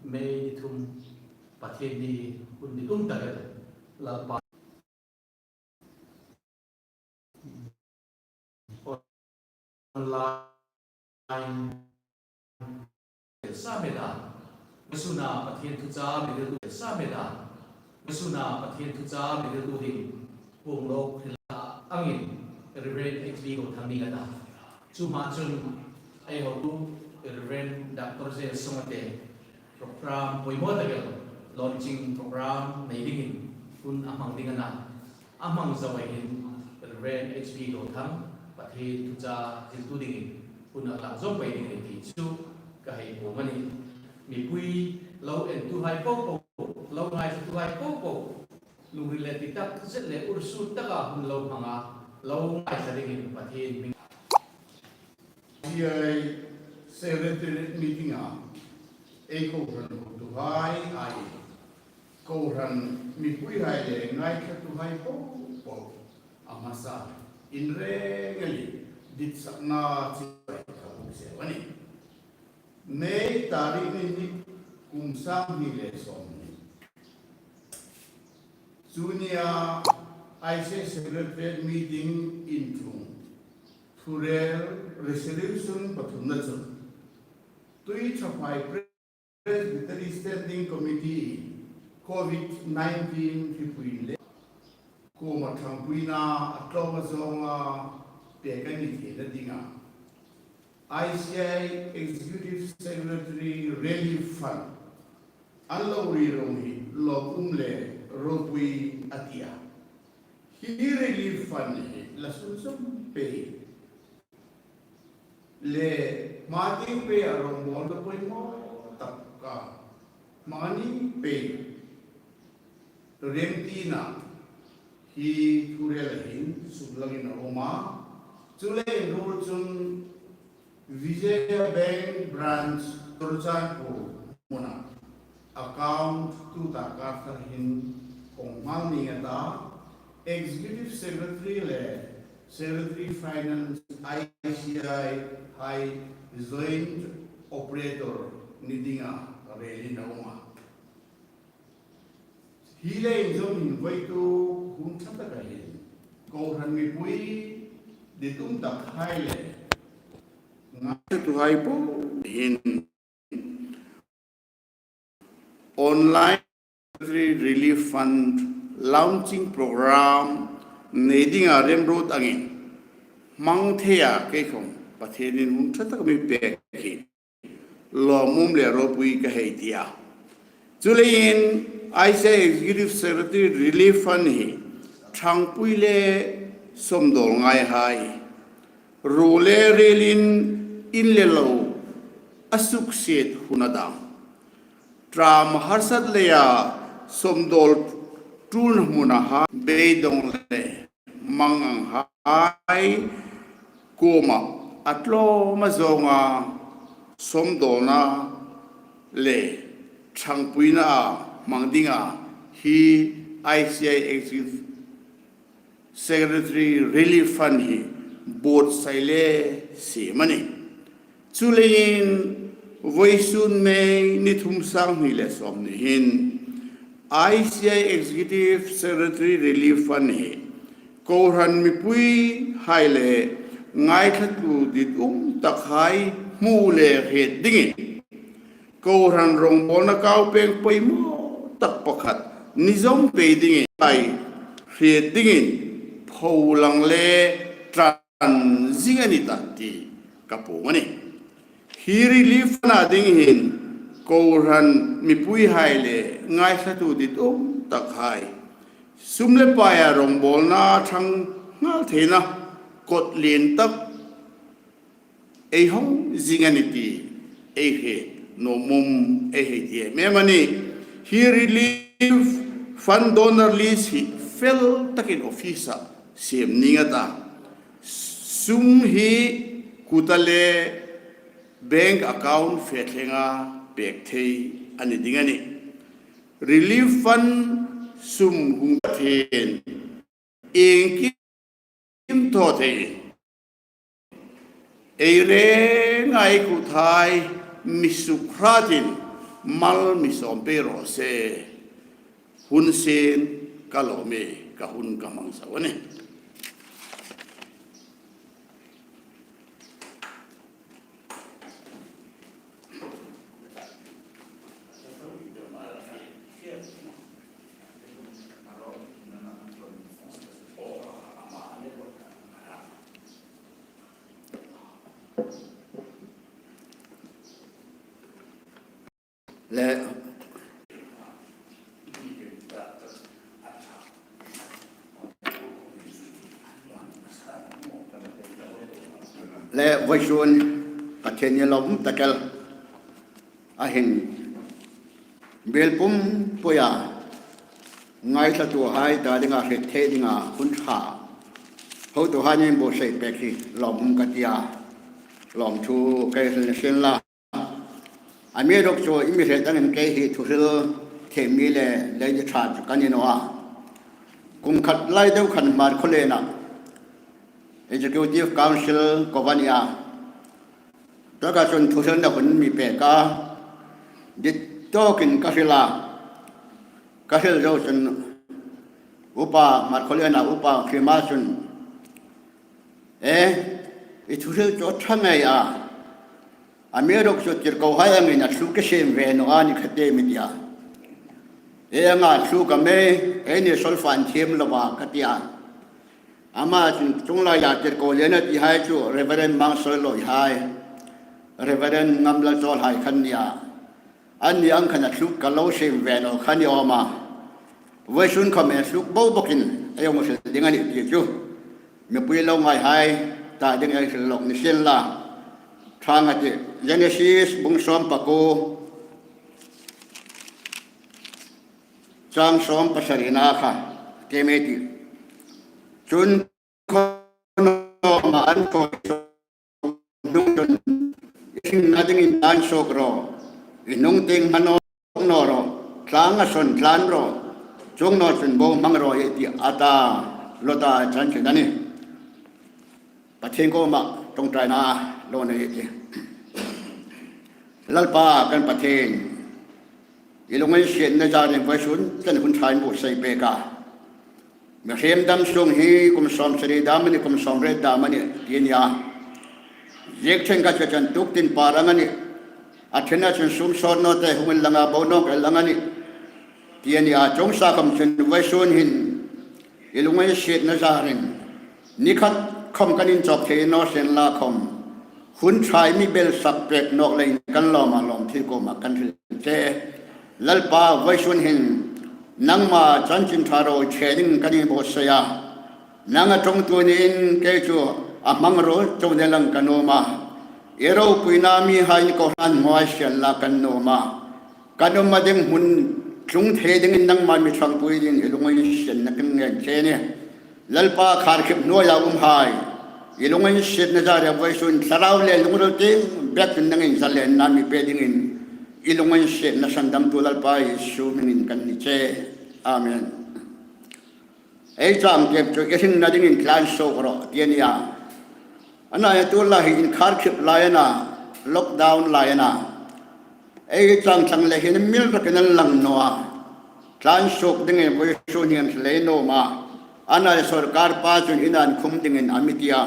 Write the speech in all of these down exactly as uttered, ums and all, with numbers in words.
May ni thum, Pathienni hun ni tum tak el Lalpa. Online sa meda, Isuna Pathien thucha mi riltu sa meda, Isuna Pathien thucha mi riltu ding, pung lok thila angin, Reverend H B Rothang ni ka ta. Chu hma chun, ei hotu Reverend Doctor J Songate, program poimaw tak el, launching program nei dingin, hun a hmang ding a na. A hmang zo a hin, Reverend H B Rothang, Pathien thucha riltu dingin, hun a tlang zo pei ding a ni ti chu, ka hei puong a nih. Mipui lo entuhai po po, lo ngaithlatuhai po po, lungril le ti tak zet le ursu taka hun lo hmanga, lo ngaithla dingin Pathien hming. I C I Secretariat meeting a, ei kohran hotuhai, kohran mipuihai le ngaithlatuhai po po, a hmasa inreng a ni, ditsakna chi ka hung sel a nih. May tarik ni hni, kum sang hni le sawmhni. Chu nia I C I Secretariat meeting inthung thurel resolution pathumna chun, Tuithaphai Presbytery Standing Committee COVID nineteen hripui le kuoma ṭhangpuina a tlawma zawnga pek a ni theina dinga I C I Executive Secretary Relief Fund an lo ri ro hi lawmum le ropui a ti a. Hi Relief Fund hi la sunzawm pei le hma tieng pei a rawngbawlna poimaw tak a, hmangni pei remtina hi thurel hin suklangin a um a. Chuleiin ruol chun Vijaya Bank Branch Churachandpur hmuna account tu ta kar thar hin hung hmang ning a ta, Executive Secretary le Secretary Finance I C I hai joint operator ni dinga relin a um a. Hi le inzawm hin voituk hun ṭha taka hin kohran mipui ditum takhai le ngaithlatuhai po hin online Relief Fund launching program nei dinga remruot angin hmang thei a, kei khom Pathienin hun ṭha taka mi pek hi lawmum le ropui ka hei ti a. Chuleiin I C I Executive Secretary Relief Fund hi ṭhangpui le sawmdawl ngaihai, ruo le relin in le lo a suksiet huna dam, ṭam harsat leia sawmdawl ṭulna hmuna ha beidong le manganghai kuoma a tlawma zawnga sawmdawlna le ṭhangpuina a hmang dinga hi I C I Executive Secretary Relief Fund hi buotsai le siem a nih. Chuleiin voisun May ni thum, sang hni le sawmhni hin I C I Executive Secretary Relief Fund hi kohran mipuihai le ngaithlatu ditum takhai hmu le hriet dingin, kohran rawngbawlna kau peng poimaw tak pakhat ni zawm pei dingin, hriet dingin pholang le ṭan zing a ni ta ti ka puong a nih. Hi Relief Fund a ding hin kohran mipuihai le ngaithlatu ditum takhai sum le paia rawngbawlna ṭhang nghal theina kawt lien tak ei hawng zing a ni ti ei hriet nuom um, ei hei ti em em a nih. Hi Relief Fund donor list hi fel takin office-a siem ning a ta. Sum hi kuta le bank account fe thlenga pek thei a ni ding a nih. Relief Fund sum hung Pathien iengkim thaw thei, ei renga ei kuthai mi suk hratin mal mi sawm pei raw se. Hun sien ka lawm e, ka hun ka hmang zo a nih. Le, le vawisun Pathien ni lawm tak el a hin biel pumpuia ngaithlatuhai ta dinga hriet thei dinga hun ṭha hotuhai ni buotsai pek hi lawmum ka tia, lawmthu ka hril ni sien la. Amiruokchu i mi hriet angin kei hi thuhril thiem mi le lady ṭha chu ka ni naw a. Kum khat lai deu khan Hmarkhawliena Executive Council ko va ni a. Taka chun thuhrilna hun mi pek a. Dit tawkin ka hril a. Ka hril zo chun Upa Hmarkhawliena Upa Krima chun, "E, i thuhril chu a ṭha ngei a. Amiruokchu tirkohai angin a thluk i siem ve naw a ni kha te," mi tia. "E, anga thluk am e, eini solfa an thiem lo va," ka tia. Ama chun chunglaia tirko lien a tihai chu Reverend Mangsawiloihai, Reverend Ngamlalchawlhai khan nia. Anni ang khan a thluk ka lo siem ve naw kha ni awm a. Vawisun khawm a thluk bo bawkin ei hung hril ding a nih ti chu mipui lo ngaihai ta ding ei hril lawk ni sien la. Ṭhang a tih, Genesis bung sawm pakuo, chang sawm pasarina kha, kei mi ti. Chun khawnawma an thawi hnung chun, "I hringna dingin tlan suok rawh, i hnung tieng hmang naw rawh, tlang a sawn tlan rawh, chuong naw chun bo hmang rawh," a ti a ta, Lota chanchin a nih. Pathien kuoma ṭawngṭaina lo nei ei tih. Lalpa kan Pathien, i lunginsietna zarin vawisun chen hun ṭha i buotsai pek a. Mihriem dam sung hi kum sawmsari dam a nih, kum sawmriet dam a nih ti a nia. Ziek ṭhen kha chu chen tuk tin par ang a nih. A ṭhena chun sum sawt naw te hung inlang a, bo nawk el ang a nih ti a nia. Chuong sa khawm chun vawisun hin i lunginsietna zarin ni khat khawm kan inchawk thei naw sien la khawm, hun ṭha i mi belsak pek nawk leiin kan lawm a, lawmthu i kuoma kan hril che. Lalpa, vawisun hin nangma chanchin ṭha rawi ṭhe ding kan inbuotsai a. Nang a ṭawngtu niin kei chu a hmang ro chau ni lang ka nuom a. I ropuina mihai kohran hnuoi sien la kan nuom a. Kan umna ding hmun tlung thei dingin nangma mi ṭhangpui dingin i lunginsietna kan ngen che a nih. Lalpa, khar khip hnuoia umhai i lunginsietna zarin vawisun thlarau le lungril tieng bek chun nangin zalenna mi pe dingin i lunginsietna sandamtu Lalpa Isu hmingin kan ni che. Amen. Ei chang tep chu i hringna dingin tlan suok rawh ti a nia. A nia, tu lai hi inkhar khip lai a na, lockdown lai a na. Ei chang thlang le hin mil rakin an lang naw a. Tlan suok dingin vawisun hin hril ei nuom a. A nia, sawrkar pa chun ina inkhum dingin a mi ti a.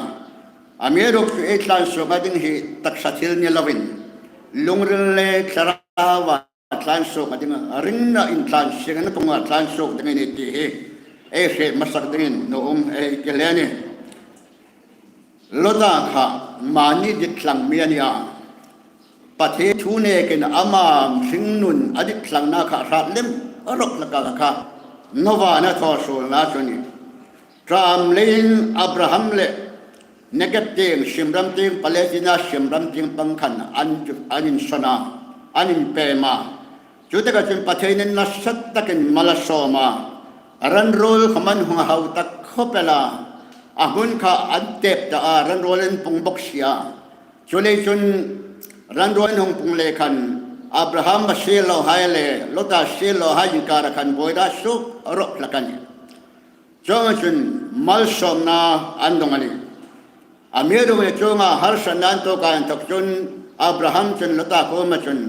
Amiruokchu ei tlan suokna ding hi taksa thil ni lovin, lungril le thlarauva tlan suokna ding, ringna intlan sienna kuoma tlan suok ding a nih ti hi ei hriet hmasak dingin nuom ei ti hle a nih. Lota kha mani dit thlang mi a nia. Pathien thu nekin ama hringnun a dit thlangna kha hrat lem rawk hlak a kha. Nova na thaw suolna chu a nih. Ṭam leiin Abraham le Negeb tieng, Shimron tieng, Palestina Shimron tieng pang khan an, an insawn a, an inpem a. Chutaka chun Pathienin nasa takin mal a sawm a. Ran ruol khawm an hung hau tak khawp el a. A hmun kha an tep ta a, ran ruol an pung bawk si a. Chuleiin chun ran ruol an hung pung lei khan Abraham a siehlawhai le Lota siehlawhai inkara khan buoina suok rawk hlak a nih. Chuongchun malsawmna an dawng a nih. Amiruokchu chuonga harsatna an tuok a inthawk chun Abraham chun Lota kuoma chun,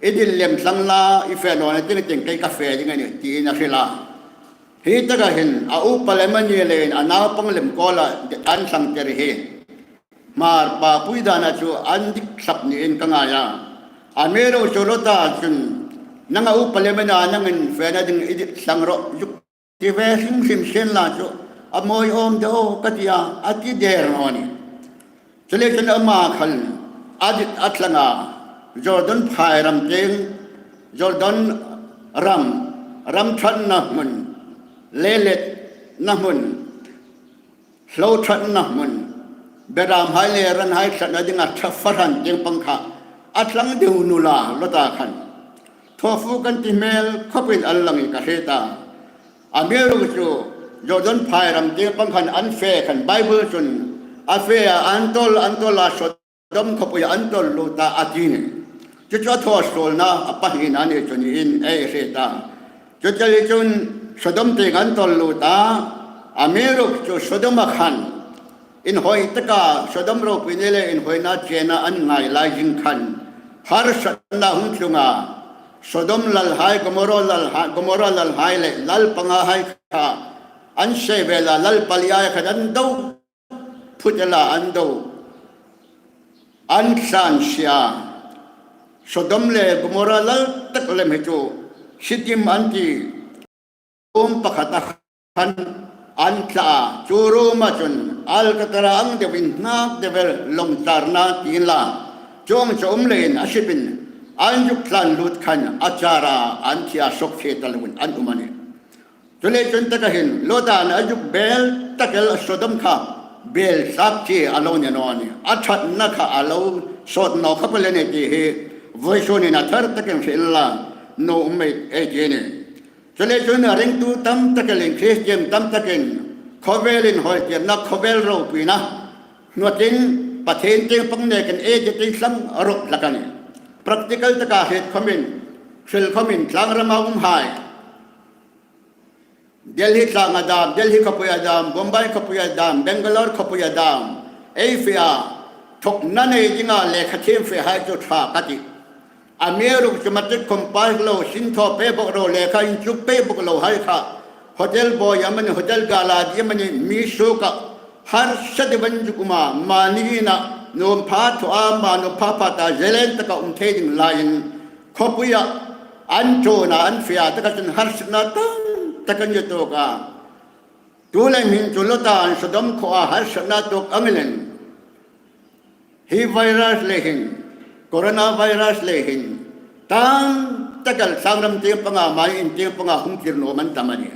I dit lem thlang la, i fe naw na ting ting kei ka fe ding a nih, tiin a hril a. Hi taka hin a upa lem a ni leiin a naupang lem kuoma an thlang tir hi Hmar papui dana chu an dik thlap niin ka ngai a. Amiruokchu Lota chun, nang a upa lem a na, nangin fena ding i dit thlang rawh, zuk ti ve hrim hrim sien la chu a mawi awm de aw ka ti a, a ti der naw a nih. Chuleiin ama khan a dit a thlang a, Jordan phai ram tieng, Jordan ram, ram ṭhatna hmun, leletna hmun, hlo ṭhatna hmun, beramhai le ranhai ṭhatna dinga ṭha fahran tieng pang kha a thlang deu naw la, Lota khan. Thaw fu kan ti hmel khawpin a lang hi ka hre ta. Amiruokchu Jordan phai ram tieng pang khan an fe khan Bible chun a fe a, an tawl, an tawl a, Sodom khawpuia an tawl lut a, a ti a nih. Chu chu a thaw suolna a pahnina ni chu niin ei hre ta. Chuleiin chun Sodom tieng an tawl lut a, amiruokchu Sodom-a khan inhawi taka Sodom ropuina le inhawina chena an ngai lai zing khan harsatna hung tlung a, Sodom lalhai, Gomorrah lalhai, Gomorrah lalhai le lal pangahai kha an sei vel a, lal palihai khan an do, phut ela an do, an tlan sia. Sodom le Gomorrah lal tak lem hi chu Shittim an ti, um pakhat a khan an tla a. Chu ruoma chun Alcatraz ang deuin hnak deu el lawng tlarna ti inla, chuong chu um leiin a hripin an zuk tlan lut khan a char a, an thi a, sawk fe ta lovin an um a nih. Chuleiin taka hin Lota-in a zuk bel tak el Sodom kha bel thlak chi a lo ni naw a nih. A ṭhatna kha a lo sawt naw khawp el a nih ti hi vawisun a thar takin hre inla, nuom ei ti a nih. Chuleiin a ringtu tam takin, Kristien tam takin khawvel inhawi tirna, khawvel ropuina hnuoiin Pathien tieng pang nekin ei ti thlang rawp hlak a nih. Practical taka hriet khawmin, hril khawmin, tlangrama umhai, Delhi tlanga dam, Delhi khawpuia dam, Bombay khawpuia dam, Bangalore khawpuia dam, ei fe a, thawkna nei dinga lekha thiem fehai chu ṭha ka tih. Amiruokchu matric khom pass lo, sin thaw pei bawk lo, lekha inchuk pei bawk lohai kha hotel buoi amanih, hotel gala di amanih, mi suoka harsat deuin an zuk um a, mani ina nuom pha thaw a, mani nuom pha pha ta, zalen taka um thei ding laiin khawpuia an ṭhuon a, an fe a, taka chun harsatna tam tak an ni tuok a. Tu lem hin chu Lota-in Sodom khuoa harsatna tuok ang leiin hi virus le hin, coronavirus le hin, tam tak el tlangram tieng panga, mani in tieng panga hung kir nuom an tam a nih.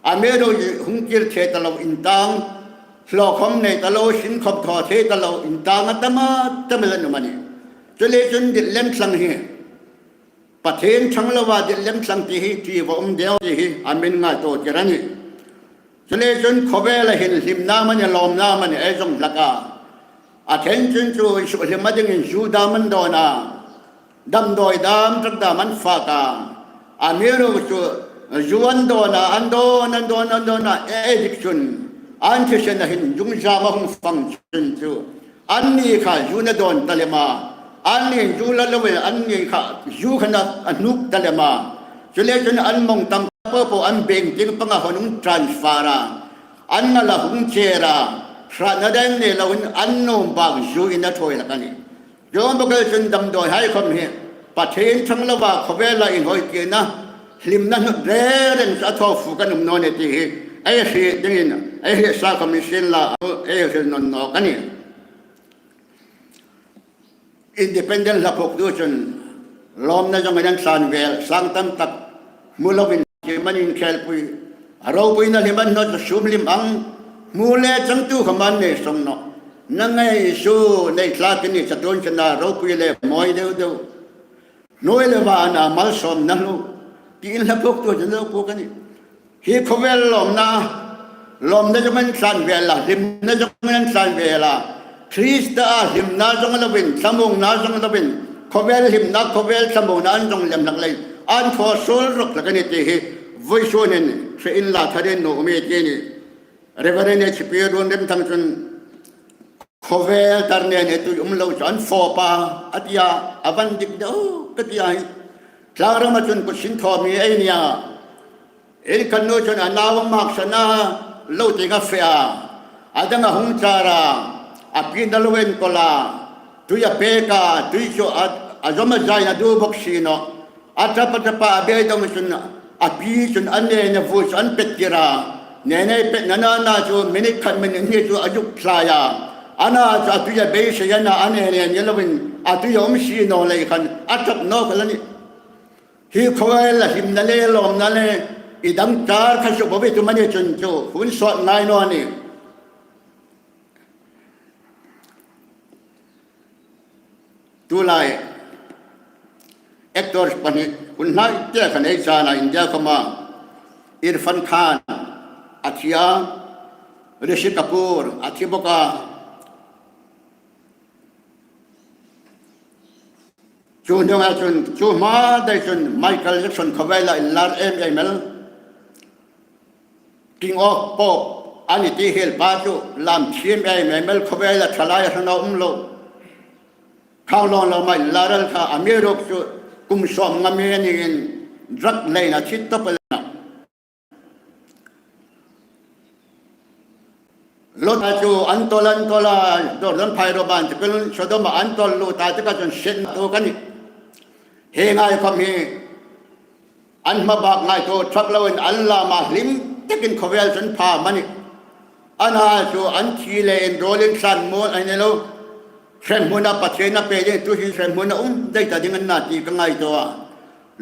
Amiruokchu hung kir thei ta lo, intang hlaw khom nei ta lo, sin khom thaw thei ta lo, intang a tam a tam el an um a nih. Chuleiin chun dit lem thlang hi, Pathien ṭhang loa dit lem thlang ti hi, ti va um deu ti hi a mi ngaituo tir a nih. Chuleiin chun khawvela hin hlimna amanih, lawmna amanih ei zong hlak a. A ṭhen chun chu insukhlimna dingin zu dam an dawn a, damdawi dam, truck dam an fak a. Amiruokchu zu an dawn a, an dawn, an dawn, an dawn a, ei dik chun an thisen a hin zungzam a hung fang chun chu anni kha zu an dawn ta lem a, anni zu la lovin anni kha zu khan a hnuk ta lem a. Chuleiin chun an mawng tam po po an beng tieng panga hung transfer a, an ngal a hung cher a, hratna dang nei loin an nuom bak zu ina ṭhuoi hlak a nih. Chuong bawk el chun damdawihai khom hi Pathien ṭhang loa khawvela inhawi tirna, hlimna hnut reng reng chu a thaw fuk an um naw ni ti hi ei hriet dingin, ei hriet sa khom ni sien la, ei hril nawn nawk a nih. Independent hla phuoktu chun lawmna zongin an tlan vel, sang tam tak hmu lovin, ke manin khelpui, a ropuina hlim an hnawt chu sum hlim ang, hmu le changtu khom an nei sawng nawh. Nang ei su nei thlak i ni, chatuon chena ropui le mawi deu deu, hnuoi le vana malsawmna hlu, tiin hla phuoktu chun lo phuok a nih. Hi khawvel lawmna, lawmna zongin an tlan vel a, hlimna zongin an tlan vel a, Krista-a hlimna zong lovin, thlamuongna zong lovin, khawvel hlimna, khawvel thlamuongna an zong lem hlak leiin an thaw suol rawp hlak a nih ti hi vawisun hin hre inla, tharin nuom ei ti a nih. Reverend H P Ruonremthang chun khawvel tar nen e tui um lo chu an fawp a, a ti a, a va indik deu ka ti a hi. Tlangrama chun kut sinthaw mi ei ni a. Ei khan nu chun a nau a mak sana lo ti nga fe a. A dang a hung char a. A pi na lo en kola. Tui a pek a, tui chu a, a zom a zain a du bok si naw. A tapa tapa a bei dong chun a pi chun a ne na vu chu an pet tir a. Ne nei pet na na na chu minute khat minute hni chu a zuk thlai a. Ana chu a tui a bei se a na a ne ne ni lovin a tui a um si naw lei khan a tap naw kha la ni. Hi khawvel a hlimna le lawmna le i dang char kha su bo ve tu mani chun chu hun sawt ngai naw ni. Tulai actors pahni hun hnai te khan ei chana India khawma Irfan Khan a thi a, Rishi Kapoor a thi bawk a. Chu hnunga chun chu hma dai chun Michael Jackson khawvela inlar em em el. King of Pop a ni ti hel pa chu lam thiem em em el, khawvela thalai a hran a um lo. Khang long lo mai laral kha a mi rok chu kum sawm nga mi ni in drug lein a thi tawp el na. Lot a chu an tawl an tawl a, dor don phai ro ban chu kun Sodoma an tawl lu ta chu ka chun sien tu ka ni. He ngai khawm hi an hma bak ngai tu thak lo in an lam a hlim tekin khawvel chun pha mani. Ana chu an thi le in rolling san mo ai ne lo. Hremhmuna Pathien a pe ding tu hi hremhmuna um dai ta ding an na ti ka ngaituo a.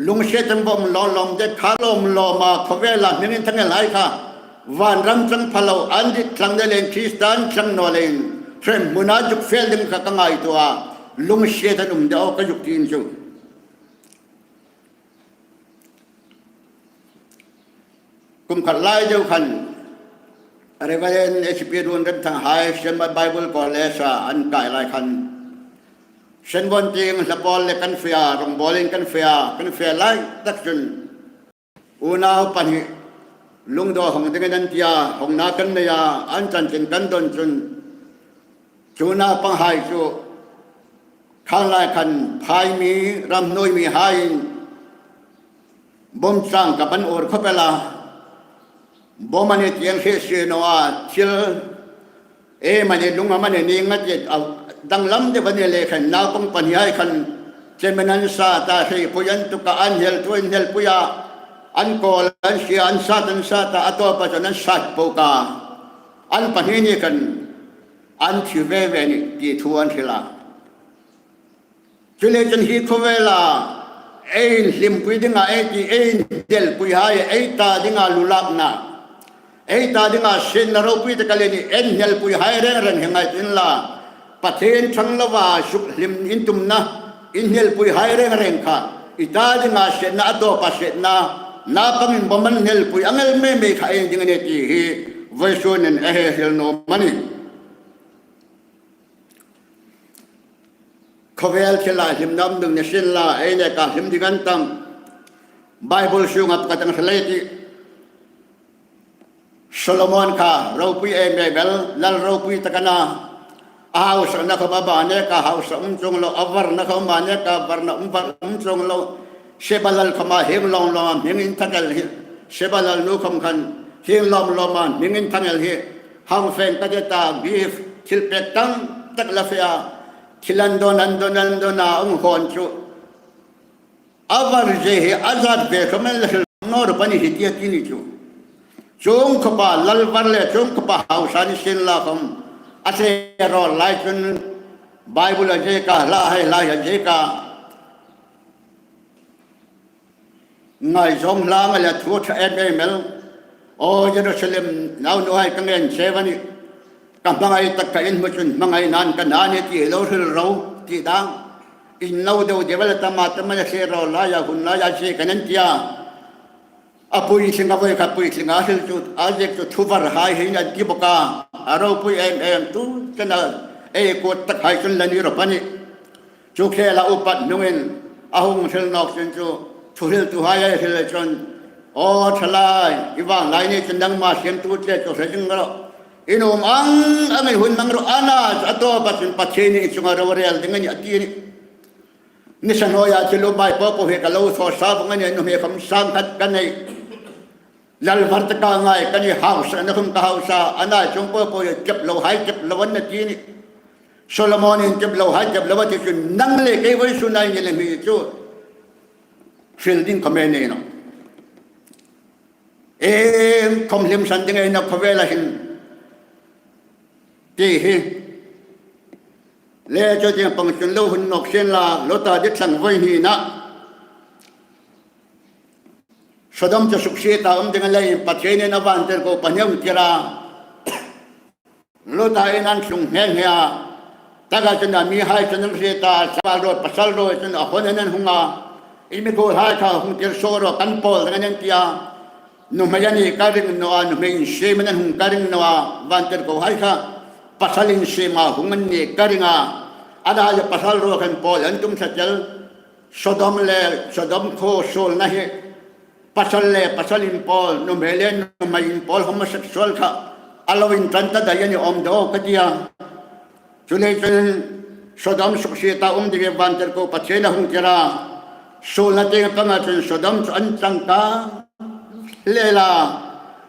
Lungsiet an bom lawm lawm de kha lawm lawm a khawvela hming inthang el hai kha. Vanram chang pha lo an dit thlang de len Kristan chang naw len. Hremhmuna zuk fel ding kha ka ngaituo a. Lungsiet an um de aw ka zuk ti in chu. Kum khat lai deu khan Reverend H P Runremthang hai Sema Bible College a an kai lai khan Senvon tieng hla pawl le kan fe a, rongbawlin kan fe a, kan fe lai tak chun unau pahni lungdaw hawng dingin an ti a, hawngna kan nei a, an chanchin kan don chun chu naupang hai chu khan lai khan phai mi, ramhnuoi mi haiin bom chang ka ban ur khawp el a. Bom a ni ti an hriet si naw a, thil ei mani lung a mani ning a ti a danglam deu a ni le khan naupang pahni hai khan chemen an sa ta, hreipui an tuk a, an hel tu an hel pui a, an kawl an si a, an sat an sat a, a tawpa chun an sat po ka. An pahni ni khan an thi ve ve ni ti thu an hril a. Chu le chun hi khawvela ei inhlimpui dinga ei ti ei indelpui hai ei ta dinga lulakna, ei ta dinga sienna ropui te ka le ni ei indelpui hai reng reng hi ngai tin la. Pathien chang lova suk hlim intumna, indelpui hai reng reng kha i ta dinga sienna, a tawpa sienna, naupangin bom an delpui ang el mei mei kha ei ding a ni ti hi vawisun in ei he hril nuom a ni. Khawvel thila hlimna um ding ni sien la, ei neka hlim ding an tam. Bible sunga pakhat ang hril ei ti. Solomon kha ropui em em el, lal ropui tak a na. A hausakna khawm a ba neka hausa um chuong lo, a varna khawm a ba neka varna um var um chuong lo. Seba lal khawm a hieng lawm lawm a hming inthang el hi. Seba lal nu khawm khan hieng lawm lawm a hming inthang el hi. Hang feng ka ti ta, gift, thil pek tam tak la fe a. Thil an don, an don, an don a, um hawn chu. A var zie hi, a zat ve khawm an la hril naw ro pani hi tia ti ni chu. Chuong khawpa lal var le chuong khawpa hausa ni sien la khawm. A hle rawl lai chun Bible a ziek a, hla hai lai a ziek a. Ngaizawng hla ngai le thu ṭha em em el. Aw Jerusalem naunuhai ka ngen che a nih. Ka hmangai tak ka inhmu chun hmangai nan ka na ni ti lo hril ro ti dang. In lo deu deu le tama tama le hle ro laia hun laia che ka nen tia. A puitling a voi kha puitling a hril chu a ziek chu thu var hai hi an ti bawk a. A ropui em em tu chena ei kuot tak hai chun la ni ro pani. Chu khela upat hnungin a hung hril nawk chun chu thuhriltuhai ei hril chun, aw thalai, i vanglai ni chun nangma hriemtu tle chu hre zing ro. I nuom ang angin hun hmang ro, a na chu a tawpa chun Pathien i chunga rorel ding a nih a ti a nih. Nisa hnuoia thil um hai popo hi ka lo thaw sa vong a nih, nuhmei khawm sang khat ka nei. Lal var taka ngai ka nih, hausakna khawm ka hausa, a nai chung popo hi kep lo hai kep lo an na ti a nih. Solomon-in kep lo hai kep lo a ti chu nang le kei vawisuna ni le mi chu hril ding khawm ei nei nawh. Iengkhawm hlim san ding ei na khawvela hin ti hi. Le chu tieng pang chun lo hun nawk sien la, Lota dit thlang voi hnina Sodom chu suksiet a um ding a leiin Pathienin a vantirko pahni a hung tir a. Lota in an tlung nghe nghe a. Taka chun a mihai chun an hriet a, sal ruoi pasal ruoi chun a hawnin an hung a. I mi kuolhai kha hung tir suok rawh, kan pawl ding a nih an ti a. Nuhmei a ni ka ring naw a, nuhmei insiemin an hung ka ring naw a, vantirkohai kha pasal insiema hung an ni ka ring a. A nai le pasal ruoi khan pawl an tum ṭha chel. Sodom le Sodom khuo suolna hi pasal le pasal inpawl, nuhmei le nuhmei inpawl, homosexual kha a lo inṭan ta dai a ni awm daw ka ti a. Chuleiin chun Sodom suksiet a um dingin vantirko Pathien a hung tir a. Suolna tieng panga chun Sodom chu an changkang hle a.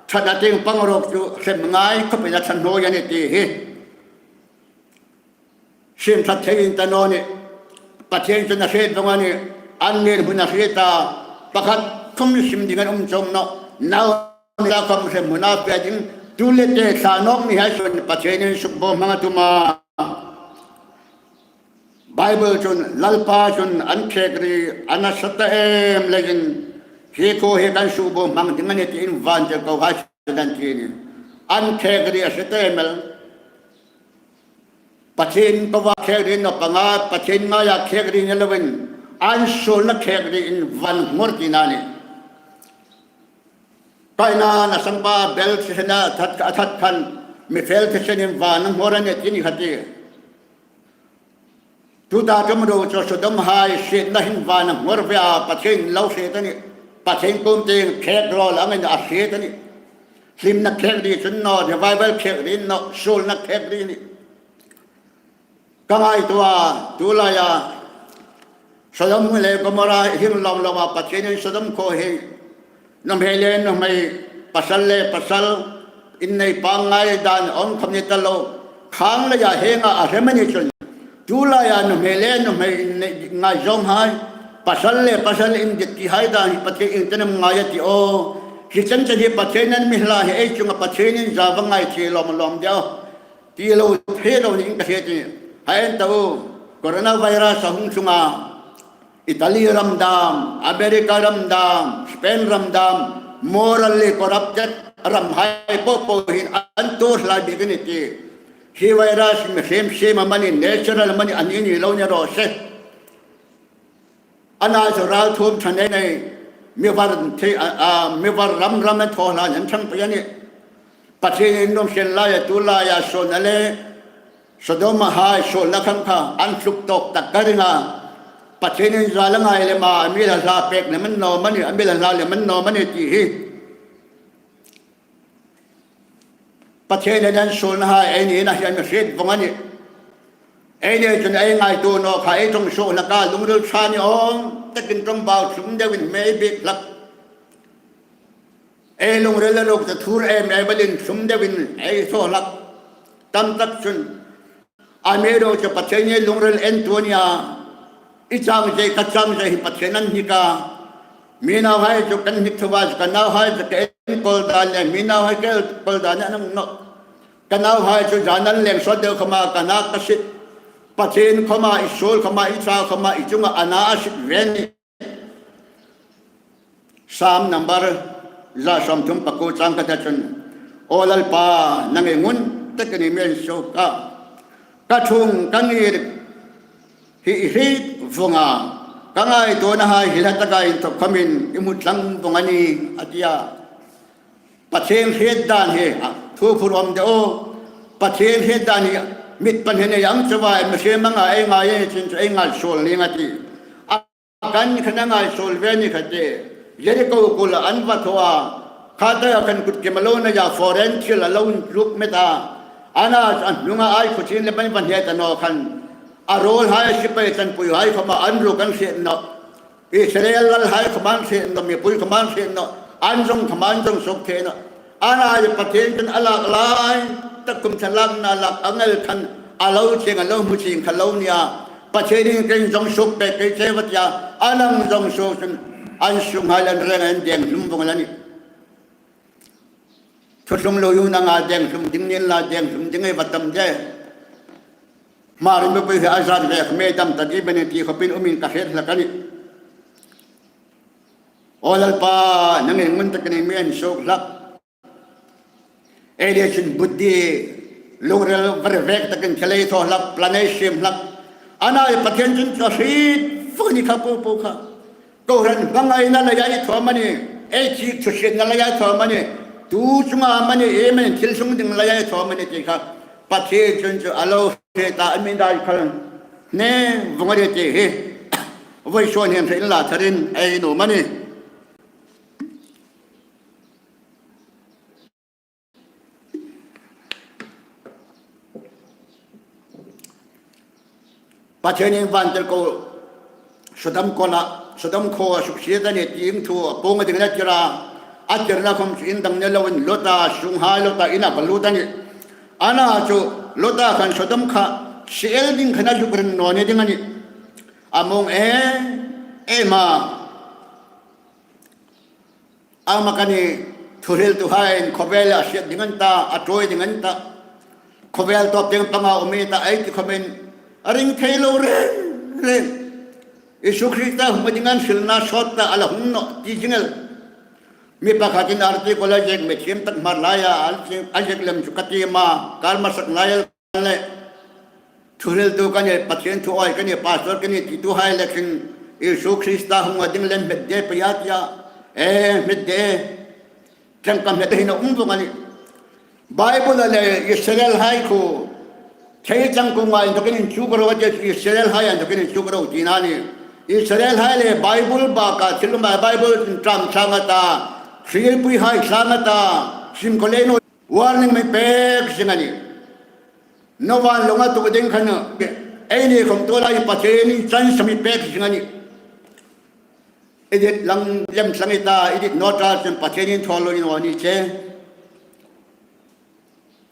Ṭhatna tieng pang ruok chu hrem ngai khawpin a ṭha hnuoi a nih ti hi. Sim ṭhat thei in ta naw nih. Pathien chun a hriet vong a nih. An nirhmun a hriet a. Pakhat khawm sim ding an um chuong nawh. Nau ni la khawm hremhmuna fe ding. Tu le te thla nawk ni hai chun Pathienin sukbohmang a tum a. Bible chun Lalpa chun an khek ri a nasa ta em leiin hi khuo hi kan sukbohmang ding a nih tiin vantirkohai chun an ti a nih. An khek ri a hre ta em el. Pathien koa khek ri naw panga, Pathien ngaia khek ri ni loin, an suolna khek ri in van nghawr tina a nih. Kaina nasangpa bel thisena a that, a that khan, mi fel thisenin van a nghawr a nih ti ni kha ti. Tuta ṭum ruok chu Sodomhai hrietna hin van a nghawr ve a, Pathien lo hriet a nih. Pathien kuom tieng khek rawl angin a hriet a nih. Hlimna khek ri chu a ni naw, revival khek ri a ni naw, suolna khek ri a nih. Ka ngaituo a, tu laia Sodom le Gomorrah hi lawm lawm a, Pathienin Sodom khuo hi nuhmei le nuhmei, pasal le pasal, innei pangngai dan awm khawm ni ta lo, khang leia hienga a hrem a ni chun, tu laia nuhmei le nuhmei innei ngaizawng hai, pasal le pasal indit ti hai dan hi Pathien iengtin am ngai a ti aw. Hi chen chen hi Pathienin mi hla hi ei chunga Pathienin zai va ngai thei lawm lawm de aw. Ti lo thei lo niin ka hriet a nih. Hei en ta u, coronavirus a hung chunga Italy ram dam, America ram dam, Spain ram dam, morally corrupted ram hai popo hin an tuor hlak bik a nih ti. Hi virus mihriem siem amanih, natural amanih, a ni ni lo ni raw se. A nai chu ralthuom ṭha nei nei, mi var thei, a, a, mi var ram ram a thaw hla an ṭhang pei a nih. Pathienin nuom hriet laia tu laia suolna le Sodom-a hai suolna khang kha an tluk tawk tak ka ring a. Pathienin zai la ngai lem a, a mi la hla pek lem a ni naw am a ni, a mi la hla lem a ni naw am a ni ti hi. Pathienin an suolna hai ei nina hi a mi hriet vong a nih. Ei ni chun ei ngaituo naw kha ei ṭawng suok hlak a, lungril ṭha ni awm takin ṭawngbau thlum deuin hmei biek hlak. Ei lungril le ruok chu thur em em elin thlum deuin ei thaw hlak. Tam tak chun a mi ruok chu Pathienin lungril entu a nih a, i chang zei ka chang zei hi Pathien an hnik a. Mi nauhai chu kan hnik tho a, ka nauhai chu ka enkawl dan le mi nauhai ka enkawl dan an hang nawh. Ka nauhai chu zan an leng sawt deu khawma ka na ka sit. Pathien khawma i suol khawma i ṭha khawma i chunga a na a sit ve a nih. Sam number za sawmthum pakuo chang khata chun, Aw Lalpa, nang hi ngun takin i mi en suok a, ka ṭhung ka ngir hi i hriet vong a, ka ngaituonahai hi hla taka inthok khawmin i hmu thlang vong a nih, a ti a. Pathien hriet dan hi, a, thu phur awm de aw. Pathien hriet dan hi mit pahni nei ang chauh a, mihriem anga ei ngai a ni chun chu ei ngaisuol ning a tih. A kan khan a ngaisuol ve ni kha ti. Jeriko kula an va thaw a. Kha taka khan kut kim a lo nei a, foreign thil a lo intluk met a. Ana a hnunga ai khutin le ban va hne ta naw khan. A ruolhai, sipai chanpuihai khawma an ruok an hriet nawh. Israel lalhai khawma an hriet nawh, mipui khawma an hriet nawh. An zawng khawma an zawng suok thei nawh. Ana chu Pathien chun a lak lai tak kum thla lakna lak angel khan a lo chieng, a lo hmu chieng kha lo nia. Pathienin kei zawng suok pek kei che va tia, a nang zawng suok chun an sunghai an reng an deng hlum vong a nih. Thuthlung lo yun anga deng hlum ding ni inla, deng hlum ding ei va tam de. Hmar mipui hi a zat ve khawm ei dam ta ding a nih ti khawpin umin ka hriet hlak a nih. Aw Lalpa, nangin ngun takin mi en suok hlak. Ei le chun buddhi, lungril var vek takin thil ei thaw hlak, plan ei siem hlak. Ana chu Pathien chun chu a hriet vong a ni kha po po kha. Kohran hmangaina leia ei thaw am a nih, ei thik thusietna leia ei thaw am a nih, tu chunga am a nih, ei mani thil sung ding leia ei thaw am a nih ti kha Pathien chun chu a lo hriet a, a mi dai khal hne vong a nih ti hi vawisun hin hre inla tharin ei nuom a nih. Pathienin vantirko Sodom khuoa, Sodom khuoa suksiet a nih ti thu a puong dingin a tir a, a tirna khawm chu in dang ni loin Lota sunghai, Lota inah a va lut a nih. Ana chu Lota khan Sodom kha sie el ding khan a zuk ring naw ni ding a nih. A muong em em a. Ama kha ni, thuhriltuhaiin khawvel a hriet ding an ta, a ṭawi ding an ta. Khawvel tawp tieng panga um ei ta ei ti khawmin a ring thei lo reng reng. Isu Krista hung dinga an hrilna sawt ta, a la hung nawh ti zing el. Mi pakhatin article a ziek, mi thiem tak Hmar laia a ziek, a ziek lem chu ka tiem a, kar hmasa lai el le, thuhriltu ka nih, Pathien thu awi ka nih, pastor ka nih tituhai le khin Isu Krista hung a ding lem hmet de pei a tia. E, hmet de. Tlangkam hmet hin a um vong a nih. Bible-a le Israelhai khu thei chang kuoma inthawkin inchuk ro a ti, Israelhai inthawkin inchuk ro tina a nih. Israelhai le Bible baka thil um a, Bible tram thlang a ta, hrilpuihai thlang a ta, sim ko le no warning mi pek zing a nih. Noah lawng a tuok ding khan eini khawm tu lai Pathienin chance mi pek zing a nih. Edit lang lem thlang i ta, edit naw ta chun Pathienin thaw lo ni naw ni che.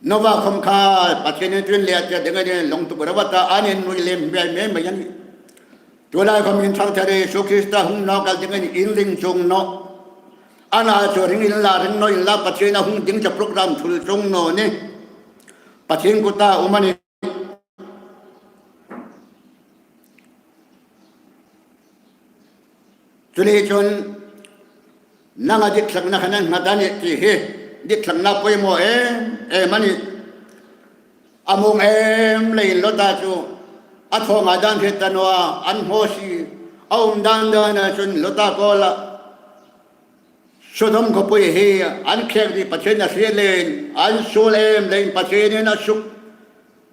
Noah khawm kha Pathienin tuin le a tia ding a nih, lawng tuok ro a ta, an innui lem mei mei mei a nih. Tu lai khawm in thang thare Isu Krista hung nawk el ding a nih, in ring chuong naw. Ana chu ring inla, ring naw inla, Pathien a hung ding chu program thul chuong naw ni. Pathien kuta um a nih. Chuleiin chun nanga ditthlakna khan an nghat a nih ti hi, ditthlakna poimaw em em a nih. A muong em leiin Lota chu a thaw ngai dan hre ta naw a, an hmaw si a um dan dana chun Lota kuoma Sodom khawpui hi an khek ding Pathien a hriet leiin, an suol em leiin Pathienin a suk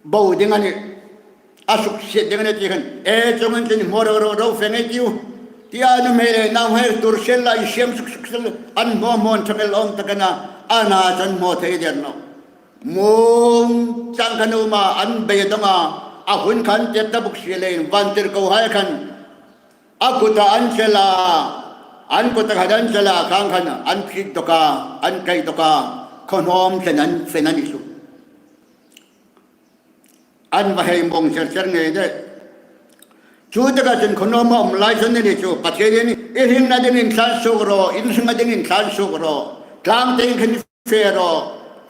bo ding a nih, a suksiet ding a nih ti khan. E, chuongin chun hmaw ro ro ro fe ngei ei tiu, tia nuhmei le nauhai tur sel lai siam suk suk sel, an hmaw hmaw an thang el awm tak a na, ana chun hmaw thei der naw. Muong chang khan um a, an beidong a, a hun khan tep ta bawk si leiin vantirkohai khan a kuta an chel a, an kuta khan an chel a, khang khan an phit dawk a, an kai dawk a, khaw hnawm thlen an fe a ni chu. An va hei mawng cher cher ngei de. Chu taka chun khaw hnawm a um lai chun a ni chu, Pathienin i hringna dingin tlan suok ro, in hringna dingin tlan suok ro. Tlang tieng khin fe ro,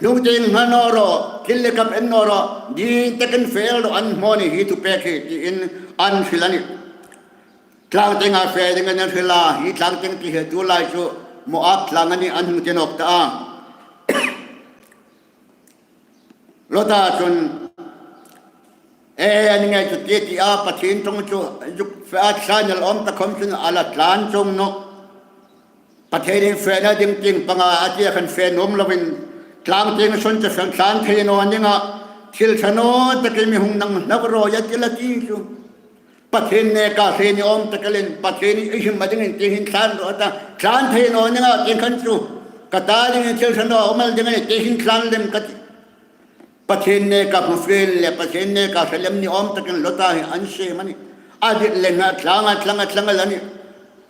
hnung tieng ngha naw ro, thil le kap en naw ro, ding takin fe ro, an hmaw ni hi thu pek hi tiin an hril a nih. Tlang tienga fe dingin an hril a, hi tlang tieng ti hi tu lai chu Moab tlang a nih, an hung ti nawk ta a. Lota chun, e, a ni ngei chu ti ti a, Pathien ṭawng chu zuk fe a, tlan el awm ta khawm chun a la tlan chuong nawh. Pathienin fena ding tieng panga a tia khan fe nuom lovin, tlang tieng sawn chu fe tlan thei naw ning a, thil ṭha naw takin mi hung nang hlak ro a ti la ti chu. Pathien neka hre ni awm tak elin, Pathienin i hrim a dingin ti hin tlan ro a ta, tlan thei naw ning a, tieng khan chu ka ta dingin thil ṭha naw a um el ding a nih ti hin tlan lem ka ti. Pathien neka hmafel le Pathien neka hrelem ni awm takin Lota hi an siem a nih. A dit le a tlang, a tlang, a tlang a la nih.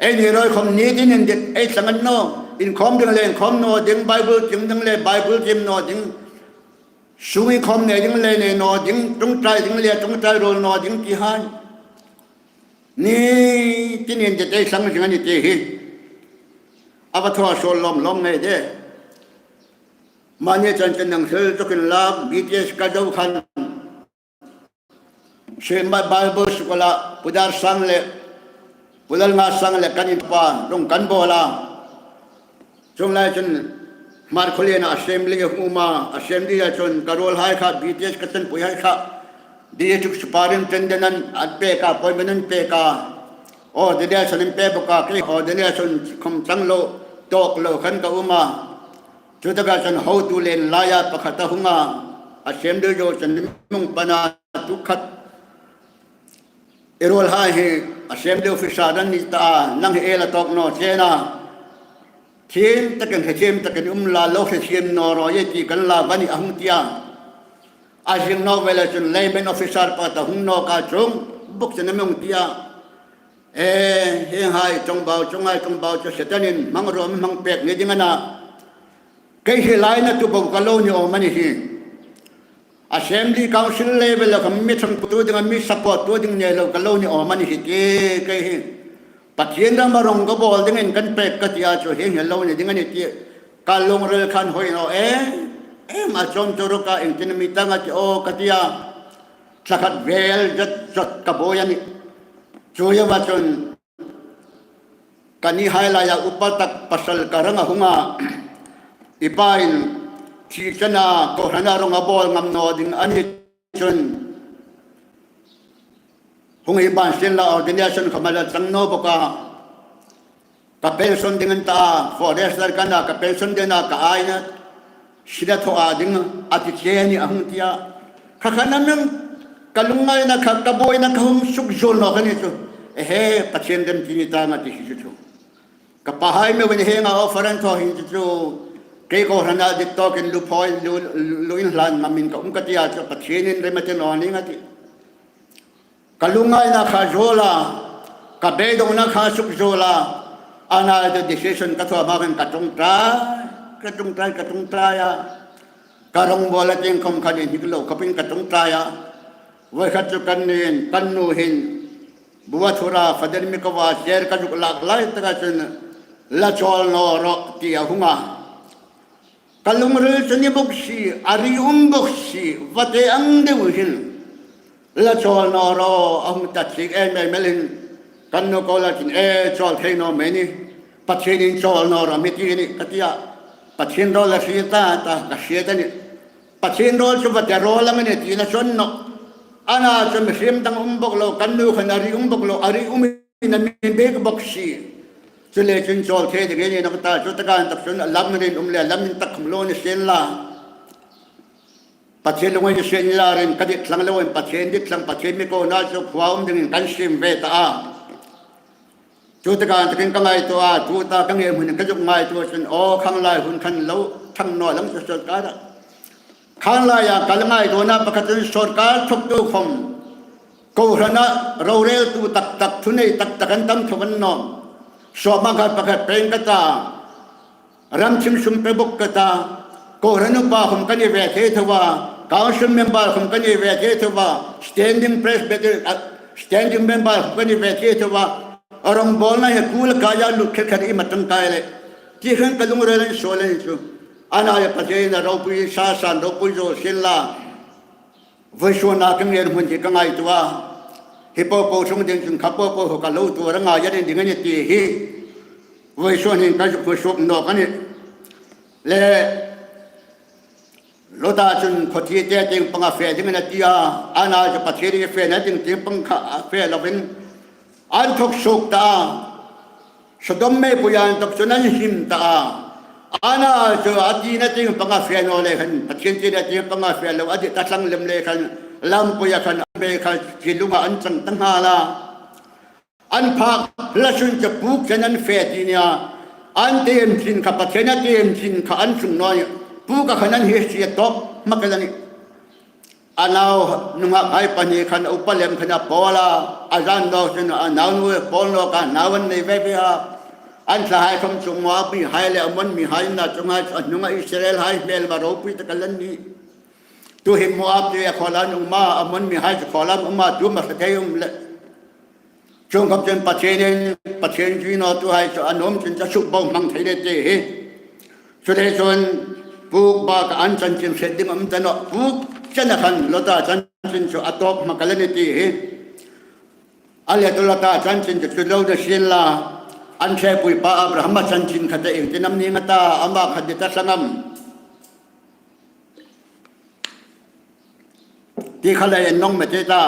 Eini ruok khom ni tin indit ei tlang a nawm. Inkhawm ding le inkhawm naw ding, Bible tiem ding le Bible tiem naw ding. Sung inkhawm nei ding le nei naw ding, ṭawngṭai ding le ṭawngṭai ruol naw ding ti hai. Ni tin indit ei tlang zing a nih ti hi a va thaw suol lawm lawm ngei de. Mani chan chan nang hril zuk inla, B T S ka zo khan Siem Bible School-a Pu Darsang le Pu Lalngasang le kan inpa rong kan bawl a. Chuong lai chun Hmarkhawlien-a assembly a hung um a, assembly-a chun ka ruolhai kha, B T S ka chanpuihai kha, district superintendent an pek a, appointment an pek a, ordination an pe bawk a, kei ordination khom chang lo, tawk lo khan ka um a. Chutaka chun hotu le inlaia pakhat a hung a, assembly zo chun mi hung pan a, tu khat, i ruolhai hi assembly officer an ni ta a, nang hi ei la tawk naw che a. Thiem takin, hre thiem takin um la, lo hre thiem naw raw ie ti kan la va nih, a hung ti a. A zing nawk ve le chun layman officer pakhat a hung nawk a, chuong bawk chun a mi hung ti a. E, hienghai ṭawngbau, chuonghai ṭawngbau chu Setanin hmangruo mi hmang pek ni ding a na. Kei hi lainatu bo ka lo ni awm a ni hi. Assembly Council level-a khom mi ṭhangpuitu dinga, mi support-tu ding ni lo ka lo ni awm a ni hi ti, kei hi Pathien rama rong ka bawl dingin kan pek ka ti a, chu hieng hi lo ni ding a nih ti ka lungril khan hoi naw e. Em, a chawm chu ruka iengtin mi tang a ti aw ka ti a. Thla khat vel zet zet ka buoi a nih. Chu a va chun ka nihai laia upa tak pasal ka rang a hung a. I pain thi chena kohrana rong a bawl ngam naw ding a ni chun, hung hi ban sien la, ordination khom a la chang naw bawk a. Ka pension ding an ta a, forester ka na, ka pension ding a, ka aina sina thaw a ding a ti che a nih, a hung ti a. Kha kha na min ka lungngaina kha, ka buoina kha hung suk zuol nawk a ni chu. Ehe, Pathien remti ni tang a ti hi chu chu. Ka pahai mi win henga offer an thaw hin chu chu. Kei kohrana dit tawkin lu phawi, lu, lu inhlan ngamin ka um ka ti a chu, Pathienin rem a ti naw ning a ti. Ka lungngaina kha zuol a, ka beidongna kha suk zuol a, a na chu decision ka thaw hma khan ka ṭawngṭai, ka ṭawngṭai, ka ṭawngṭai a. Ka rong bawl a tieng khom khan inhnik lo khawpin ka ṭawngṭai a. Voi khat chu kan nuin, kan nu hin, bu a thur a, Father mi ko va chair ka zuk lak lai taka chun, la chawl naw rawh ti a hung a. Ka lungril chu ni bawk si, a ri um bawk si, va te ang deu hin. La chawl naw rawh, a hung ta chik em em el hin. Kan nu ko la chin e, chawl thei naw mei ni. Pathienin chawl naw rawh mi ti ni ka ti a. Pathien rawl la hriet ta, ta ka hriet a nih. Pathien rawl chu va te rawl ang a nih tina chuong nawh. A na chu mihriem dang um bawk lo, kan nu khan a ri um bawk lo, a ri um in a mi bek bawk si. Chu le chun chawl thei ding a ni nawh ka ta, chu taka an tak chun lam rin um le lam intak khom lo ni sien la. Pathien lungngai sien la rin ka dit thlang lo in, Pathien dit thlang, Pathien mi kona chu khuo um dingin kan siem ve ta a. Chu taka an takin ka ngaituo a, chu ta ka ngên hmun ka zuk ngaituo chun, aw, khang lai hun khan lo thang naw lang chu sawrkar a. Khang laia ka ngaituona pakhat chun sawrkar thawktu khom, kohrana roreltu tak tak, thunei tak tak an tam tho an nawm. Sawma khat pakhat peng ka ta, ram thim sum pe bawk ka ta, kohran upa khom ka ni ve thei tho a, council member khom ka ni ve thei tho a, standing presbyter, a, standing member khom ka ni ve thei tho a, a rongbawlna hi kul kaia lut kher kher i ma tangkai le. Ti khan ka lungril an suol a ni chu. A na le Pathienin a ropui sa san ropui zo sien la. Vawisun a ka ngên hmun hi ka ngaituo a. Hi po po sung ding chun kha po po ho ka lo tuor a ngai a ni ding a ni ti hi. Vawisun hin ka zuk hmu suok nawk a nih. Le Lota chun khawthite tieng panga fe dingin a ti a. A na chu Pathienin fena ding tieng pang kha a fe lovin an thawk suok ta a. Sodom meipuia inthawk chun an him ta a. A na chu a tina tieng panga fe naw le khan, Pathien tina tieng panga fe lo, a dit a thlang lem le khan, lampuia khan an be kha, chi lunga an chang ta nghal a. An phak hla sun chu puk chen an fe ti nia. An tiem chin kha, Pathien a tiem chin kha an sung naw nia. Puka khan an hi si a tawp hmak el a nih. A nau nunghak hai pahni khan upa lem khan a pawl a, a zan nawk chun a nau nu pawl nawk a, nau an nei ve ve a. An thlahai khawm chu Moab mihai le Ammon mihai an na chunga chu a hnunga Israel hai hmel ma ropui tak a la ni. Tu hi Moab chu a khawlam um a, Ammon mihai chu khawlam um a, tu ma sa thei um le. Chuong khawm chun Pathienin, Pathien zui nawtuhai chu a nuom chun chu suk bo hmang thei le ti hi. Chuleiin chun puk bak an chanchin hriet ding um ta nawh, puk chena khan Lota chanchin chu a tawp hmak a la ni ti hi. A le tu Lota chanchin chu chu lo ni sien la, an ṭhepui pa Abrahama chanchin kha te ieng tin am ni nga ta, ama kha dit a tlang am ti kha le en nawk mei ta.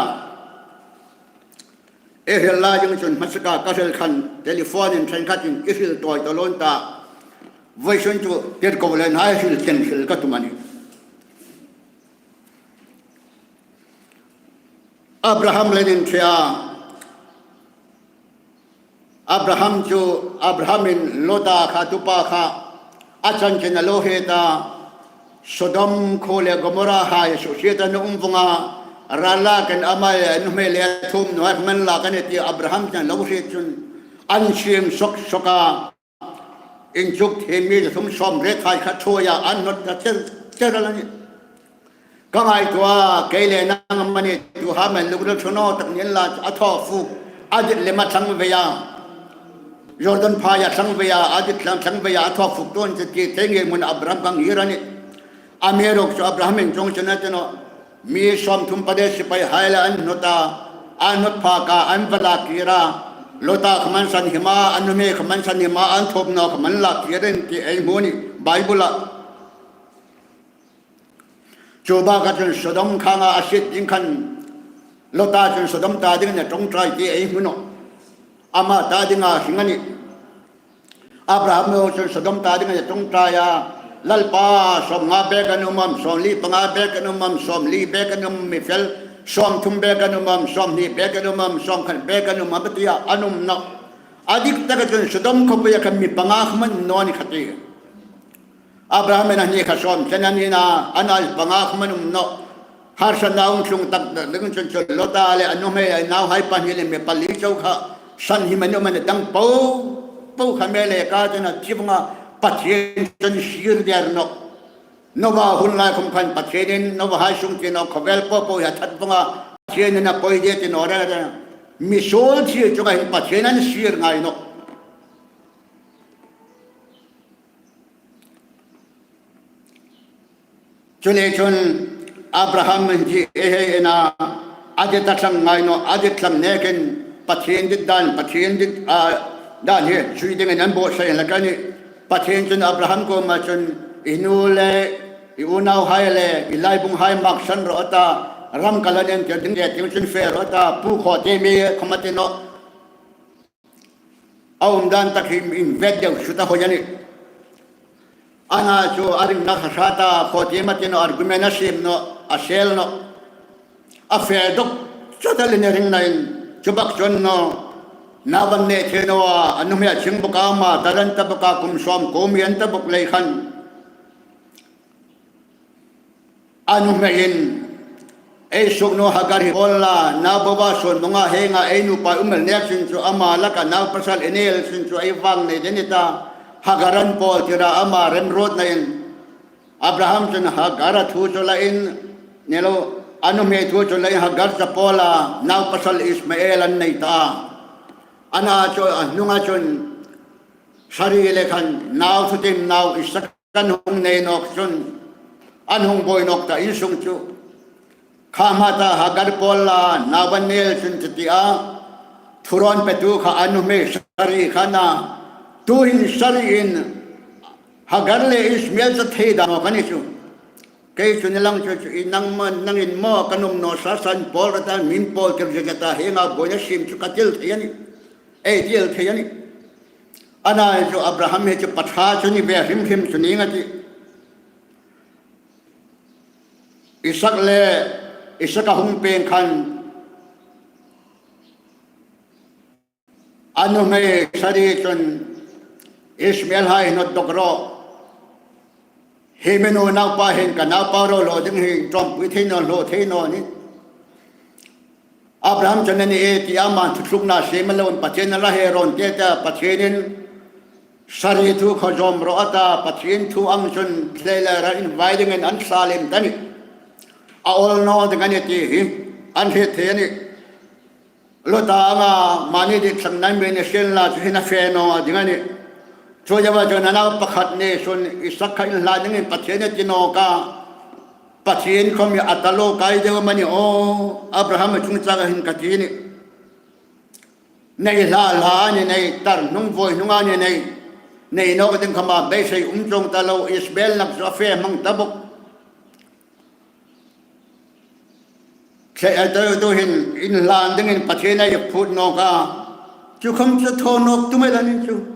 I hril lai ding chun hmasa ka ka hril khan telephone-in ṭhenkhatin i hril tawi ta lo ni ta. Vawisun chu tirko lien hai hril teng hril ka tum a nih. Abraham le nin thia. Abraham chu, Abrahamin Lota kha, tupa kha, a chanchin a lo hriet a, Sodom khuo le Gomorrah hai suhsiet an um vong a, ral lakin ama le a nuhmei le a thuomhnaw khawm an lak a nih ti Abraham chun a lo hriet chun an siem sawk sawk a. Inchuk thiem mi thum sawm riethai kha thuoia an hnawt ta cher cher a la nih. Ka ngaituo a, kei le nang amani tu ham an lungril ṭha naw tak ni la, a thaw fuk, a dit lem a thlang ve a, Jordan phai a thlang ve a, a dit thlang thlang ve a, a thaw fuk tuon che ti thei ngei hmun Abraham ka ngir a nih. Amiruokchu Abrahamin chuong chena ti naw, mi sawmthum pariet sipaihai le an hnawt a, an hnawt phak a, an va lak kir a, Lota khawm an sanhim a, a nuhmei khawm an sanhim a, an thuomhnaw khawm an lak kir a nih ti ei hmu a nih Bible-a. Chu baka chun Sodom khanga a siet ding khan Lota chun Sodom ta dingin a ṭawngṭai ti ei hmu nawh. Ama ta dinga hring a nih. Abraham chun Sodom ta dingin a ṭawngṭai a, Lalpa, sawmnga bek an um am, sawmli panga bek an um am, sawmli bek an um mi fel, sawmthum bek an um am, sawmhni bek an um am, sawmkhat bek an um am ti a, an um nawh. A dik taka chun Sodom khawpuia khan mi panga khawm an um naw ni kha ti. Abrahamin a hni kha sawm chen a ni a, a nau panga khawm an um nawh. Harsatna um tlung tak ding chun chu Lota le a nuhmei a nauhai pahni le mi pali chau kha sanhim an um a nih, dang po po kha mei le ka chena ti vong a, Pathien chun sir der nawh. Noa hun lai khawm khan Pathienin Noa hai sung ti naw khawvel po po hi a that vong a, Pathienin a poi de ti naw reng reng. Mi suol thi chunga hin Pathien an sir ngai nawh. Chuleiin chun Abraham hi ei hei ena a dit a tlang ngai naw, a dit tlang nekin Pathien dit dan, Pathien dit, a, dan hi zui dingin an buotsai hlak a nih. Pathien chun Abraham kuoma chun, "I nu le i unauhai le i laibunghai maksan rawh," a ta, "ram ka la entir ding le tieng chun fe rawh," a ta, "Pu, khaw te mi khawm a ti nawh. A um dan tak hi invet deu suta hoi a nih." Ana chu a ringna kha hrat a, khaw te mi a ti naw, argument a siem naw, a sel naw. A fe dawk chawt a, lien a ringnain, chu bak chun naw, nau an nei thei naw a, a nuhmei a ching bawk a, ama ta ran ta bawk a, kum sawm kuo mi an ta bawk lei khan. A nuhmeiin, "Ei suknu Hagar hi pawl la, nau bo a, suon mawng a, hienga ei nupa um el nek chun chu ama laka nau pasal ei nei el chun chu ei vang nei de ni ta," Hagar an pawl tir a, ama remruotnain. Abraham chun Hagar a thu chu la in, ni lo, a nuhmei thu chu la in Hagar chu a pawl a, nau pasal Ismael an nei ta. Ana chu a hnunga chun Sari le khan nau thutiem nau Isak an hung nei nawk chun, an hung buoi nawk ta insung chu. Kha hma ta Hagar pawl la, nau an nei el chun chu ti a, thuron petu kha a nuhmei Sari kha a na. Tuhin Sariin Hagar le Ismael chu a thei dan nawk a ni chu. Kei chu ni lang chu, chu i nang maw, nangin maw, ka nuom naw sa san pawl ra ta, min pawl tir zia ta, hienga buoina siem chu ka ti el thei a nih. Ei ti el thei a nih. Ana chu Abraham hi chu pa ṭha chu ni ve hrim hrim chu ning a tih. Isak le, Isak a hung pêng khan a nuhmei Sari chun, "Ismael hai hnawt dawk rawh. Hi mi nu naupa hin ka naupa ro lo ding hi ṭawmpui thei naw, hlaw thei naw ni. Abraham chun a ni e ti ama thutlukna siem a lo, Pathien a la hei rawn ti ta, Pathienin Sari thu kha zawm rawh a ta, Pathien thu ang chun thlela ra invai dingin an thla lem ta ni. A awl naw ding a ni ti hi an hriet thei a ni. Lota anga mani dik thlang nan mi ni sienla chu hin a fe naw ding a ni. Chu deuva chun a nau pakhat ni sun Isak kha inhlan dingin Pathien a ti nawk a. Pathien khawm hi a ta lo kai deu am a ni aw, Abraham chungchanga hin ka ti ni. Nei hla hla a ni, nei tar hnung voi hnunga ni, nei, nei nawk ding khawma beisei um chuong ta lo, Ishmael nak chu a fe hmang ta bawk. Thla, a tu, tu hin inhlan dingin Pathien a phut nawk a. Chu khawm chu thaw nawk tum el a ni chu.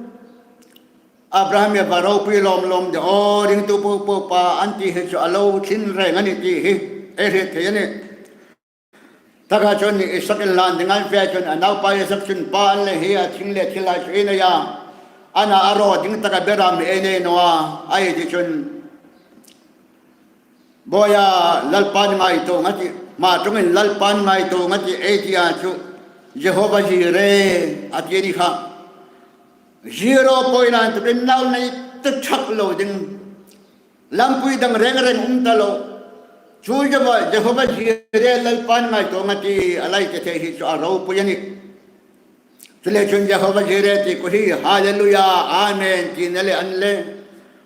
Abraham-a va ropui lawm lawm de aw, ringtu po po pa an ti hi chu a lo thlin reng a ni ti hi ei hriet thei a ni. Taka chun Isak inhlan ding an fe chun a naupa Isak chun pa an le hi a thing le thil lai chu ei nei a. Ana a ro ding taka bera mi ei nei naw a. Ei ti chun Bawia, Lalpan ngaituo nga ti, hma ṭawngin Lalpan ngaituo nga ti ei ti a chu, Jehovah Jireh a ti ni kha. Zero point nine tukin nau nei ta chak lo ding. Lampui dang reng reng um ta lo. Chu Jehovah, Jehovah Jireh Lalpan ngaituo nga ti a lai te thei hi chu a ropui a ni. Chule chun Jehovah Jireh ti kha hi, Hallelujah, Amen ti na le an le.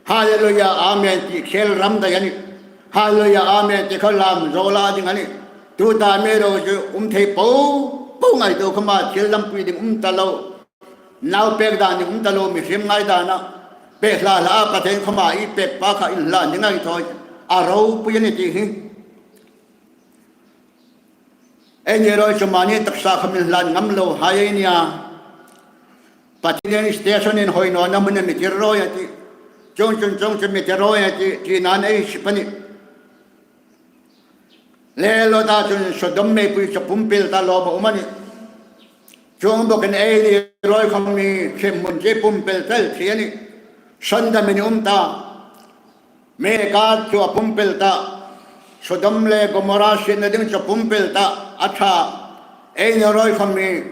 Hallelujah, Amen ti khel ram dai a ni. Hallelujah, Amen ti kha lam zo la ding a ni. Tuta mi ro chu um thei po po ngaituo khawma thil lampui ding um ta lo. Nau pek dan ding um ta lo, mihriem ngai dan a. Pek hla hla a Pathien khawma i pek pa kha inhlan ding a ni thaw. A ropui a ni ti hi. Eini ruok chu mani taksa khawm inhlan ngam lo hai ei nia. Pathienin station-in hoi nawna hmuna mi tir rawi a ti. Chuong chun chuong chu mi tir rawi a ti, ti nan ei hriet a ni. Le Lota chun Sodom meipui chu pumpel ta lawm a um a ni. Chuong bawkin eini ruok khawm hi hriemhmun chu pumpel tel thei a ni. Sandamin um ta. Mei kar chu a pumpel ta, Sodom le Gomorrah sietna ding chu a pumpel ta, a ṭha. Eini ruok khawm hi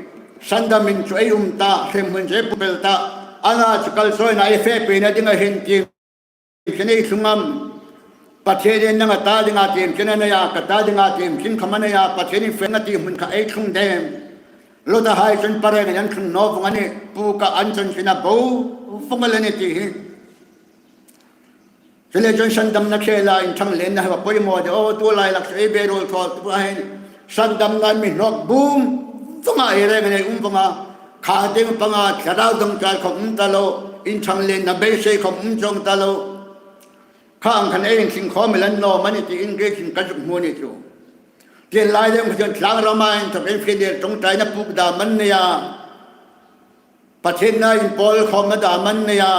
Sandamin chu ei um ta, hriemhmun chu ei pumpel ta. Ana chu kalchawina ei fe peina dinga hin tiem chin ei thlung am? Pathienin nanga ta dinga tiem chin a nei a, ka ta dinga tiem chin khawm a nei a, Pathienin fena ti hmun kha ei thlung dem? Lota hai chun parengin an thlung naw vong a ni, puk a an chun chin a bo vong a ni ti hi. Chule chun sandamna khela inṭhang lenna hi a poimaw de aw, tu lai lak chu ei be ruol thaw tu a hin sandamna mi hnawk bum vong a, ei reng nei um vong a, kha ding panga thlarau dawngṭai khawm um ta lo, inṭhang lenna beisei khawm um chuong ta lo. Kha ang khan ei intling khawm el a ni naw am a ni tiin Greek-in ka zuk hmu ni chu. Ti lai ding kha chun tlangrama inthawk ei fe der ṭawngṭaina puk dam an nei a. Pathien hnain pawl khawmna dam an nei a,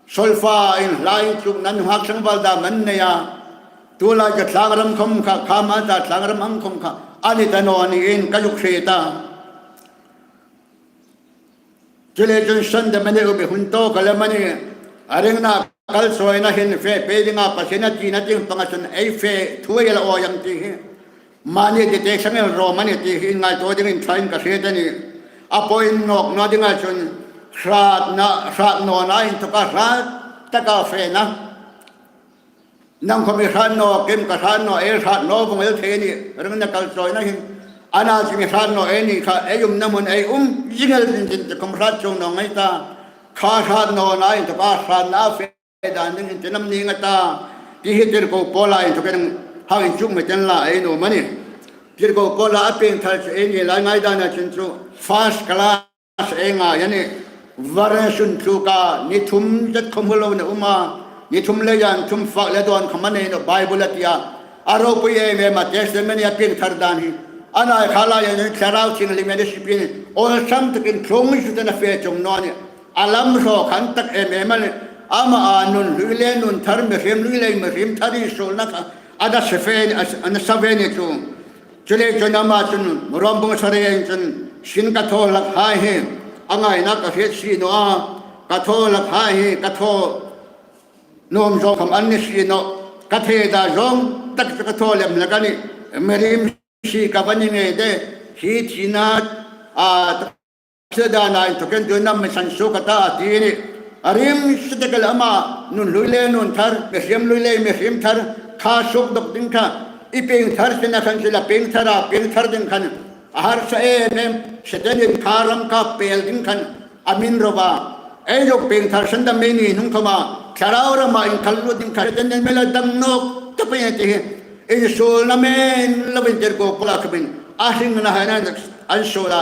solfa in hla inchukna nunghak tlangval dam an nei a, tu lai chu tlangram khawm kha, kha hma ta tlangram ang khawm kha a ni ta naw niin ka zuk hriet a. Chule chun sandamna nei um ei hun tawk a lem a ni, a ringna kalchawina hin fe pei dinga Pathien a tina tieng panga chun ei fe thu ei la awi ang ti hi. Mani ti te sangel ro mani ti hi ngaituo dingin ṭhain ka hriet a ni. A point nawkna dinga chun hratna, hrat nawna inthawka hrat taka fena. Nang khawm i hrat naw, kei ka hrat naw, ei hrat naw vong el thei a ni, ringna kalchawina hin. Ana chu mi hrat naw ei ni kha, ei umna hmun ei um zing el zing zing te khawm hrat chuong naw ngai ta. Kha hrat nawna inthawka hratna fe dan dingin ti nam ni nga ta, ti hi tirko Paula inthawkin hang inchuk mi ten la ei nuom a ni. Tirko Paula a pieng thar chu eini lai ngaidana chun chu first class ei ngai a ni. Varesun tluka ni thum zet khawm hmu lo na um a, ni thum le zan thum fak le dawn khawm a nei naw Bible a ti a. A ropui em em a testimony a pieng thar dan hi. A nai kha lai a ni thlarau thienghlim a ni sipin awlsam takin thlung zuten a fe chuong naw a ni. A lam hraw khan tak em em a ni. Ama a nun hlui le nun thar, mihriem hlui le mihriem thar insuolna kha a nasa ve, a nasa ve ni chu. Chule chun ama chun Rom bung sari chun sin ka thaw hlak hai hi a ngaina ka hriet si naw a, ka thaw hlak hai hi ka thaw nuom zawng khawm an ni si nawh. Ka thei dan zawng tak chu ka thaw lem hlak a nih. Mihriem si ka va ni ngei de. Hi thina a thil dana inthawkin tu'n am mi san suok a ta a ti a nih. A rim si tak el ama nun hlui le nun thar, mihriem hlui le mihriem thar, kha suok dawk ding kha, i pieng thar sina khan sila pieng thar a, pieng thar ding khan a harsa em em, Setan in kha ram kha pel ding khan a min ro a. Ei zuk pieng thar san dam mi ni hnung khawma, thlarau rama inkhal lut ding khan Setan in mi la dam nawk ta pei ti hi. Insuolna men lovin tirko Paula khawmin a hringna hai nan an suol a.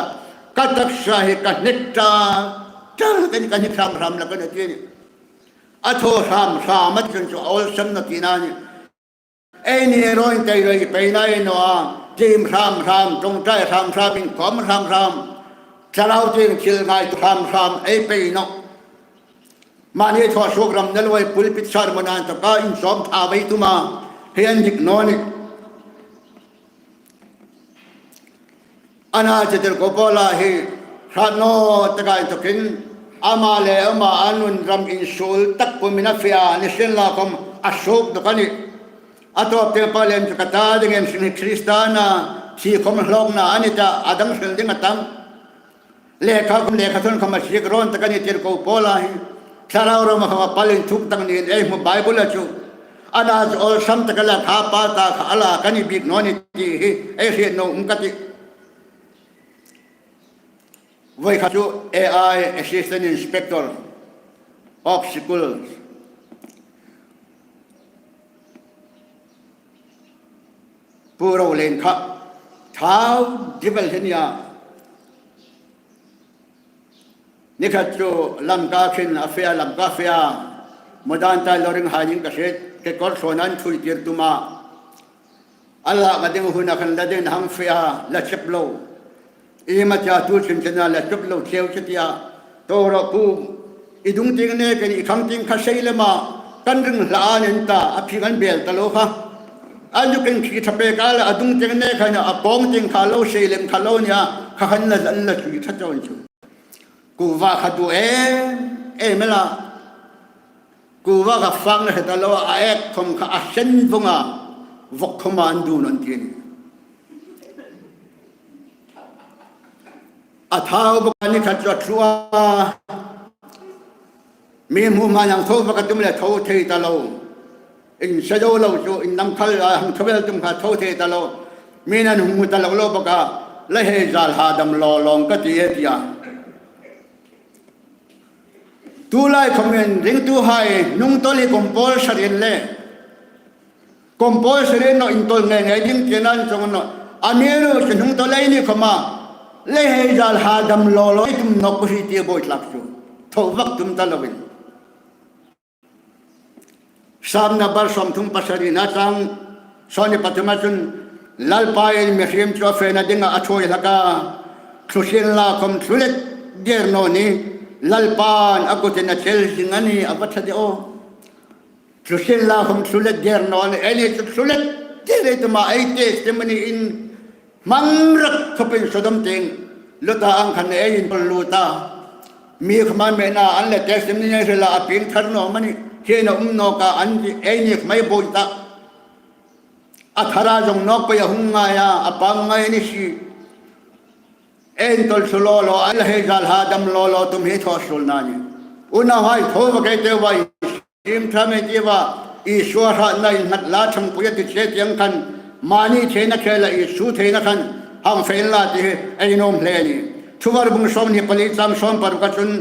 Ka taksa hi ka hnik ta, ta, ka hnik hram hram la ka na ti ni. A thaw hram hram a ti chun chu a awlsam naw tina a nih. Eini ro in tei roi pei nai naw a. Tiem hram hram, ṭawngṭai hram hram, inkhawm hram hram, thlarau tieng thil ngaituo hram hram ei pei nawh. Mani thaw suok ram na lo ei pulpit sermon-a inthawka inchawm tha vei tuma hi an dik naw nih. Ana chu tirko Paula hi hrat naw taka inthawkin ama le ama a nun ram insuol tak pumin a fe a, nisienlakhawm a suok dawk a nih. A tawp tieng pa lem chu ka ta ding em sin hi Krista na thi khawm hlawkna a ni ta, a dang hril ding a tam. Lekha khawm, lekha thawn khawm a ziek rawn tak a ni tirko Paula hi. Thlarau rama khawm a palin thuk tak niin ei hmu Bible-a chu. Ana chu awlsam tak a la kha pa ta kha a la ka ni bik naw ni ti hi ei hriet naw um ka ti. Voi kha chu A I Assistant Inspector of Schools. Pu Rolian kha thau dibel hin ya. Ni khat chu Lamka khin a fe a, Lamka fe a. Modan Tailoring hai ding ka hriet, kekawr thlawna an thui tir tuma. A la ka ding huna khan la ding hang fe a, la chep lo. I ma cha tu chin chena la chep lo cheu che tia. To ro pu, i dung tieng nekin i khang tieng kha sei lema, kan ring hla a nen ta, a phi kan bel ta lo kha. A zuk in khi tha pek a la, a dung tieng nek khan a pawng tieng kha lo sei lem kha lo nia, kha khan la zan la chui tha chawin chu. Kuva kha du em em la. Kuva kha fang hre ta lo, a ek khawm kha a sen vawng a, vawk khawma an du naw an ti a nih. A thau bawk a, ni khat chu a tlu a. Mi hmu hma nang tho bawk a tum le tho thei ta lo. Inse zo lo chu, in nam khal a hang tho vel tum kha tho thei ta lo. Mi nan hmu ta lo lo bawk a, la hei zal ha dam law lawng ka ti e tia. Tulai khawmin ringtuhai hnungtawl hi compulsory le. Compulsory naw, intawl ngei ngei ding tina an chang naw. Amiruokchu hnungtawl ei ni khawma, le hei zal ha dam law law ei tum nawk ka hre ti buoi tlak chu. Tho vak tum ta lovin. Sam number sawmthum pasarina chang sawmhni pathuma chun, Lalpa'n mihriem chu a fena dinga a thuoi hlak a. Thlu sienlakhawm thlu let der naw ni. Lalpa'n a kutin a chel zing a nih, a va ṭha de aw. Thlu sienlakhawm thlu let der naw ni. Ei ni chu thlu let der ei tum a, ei testimony-in hmang rak khawpin Sodom tieng Lota ang khan ei intawl lut a. Mi khawma mena an le testimony nei hrila a pieng thar naw am a ni. Hi na um nawk a, an ti ei ni khawma ei buoi ta. A thara zong nawk pei a hung ngai a, a pangngai ni si. Ei intawl thlu law law, a la hei zal ha dam law law tum hi thaw suolna a nih. Unauhai, tho vak ei tiu a, Sim ṭha mei ti va, Isua hratna innghat la ṭhangpui a ti che tieng khan, mani theina khela Isu theina khan hang fe inla ti hi ei nuom hle a nih. Thuvar bung sawmhni pali chang sawm paruka chun,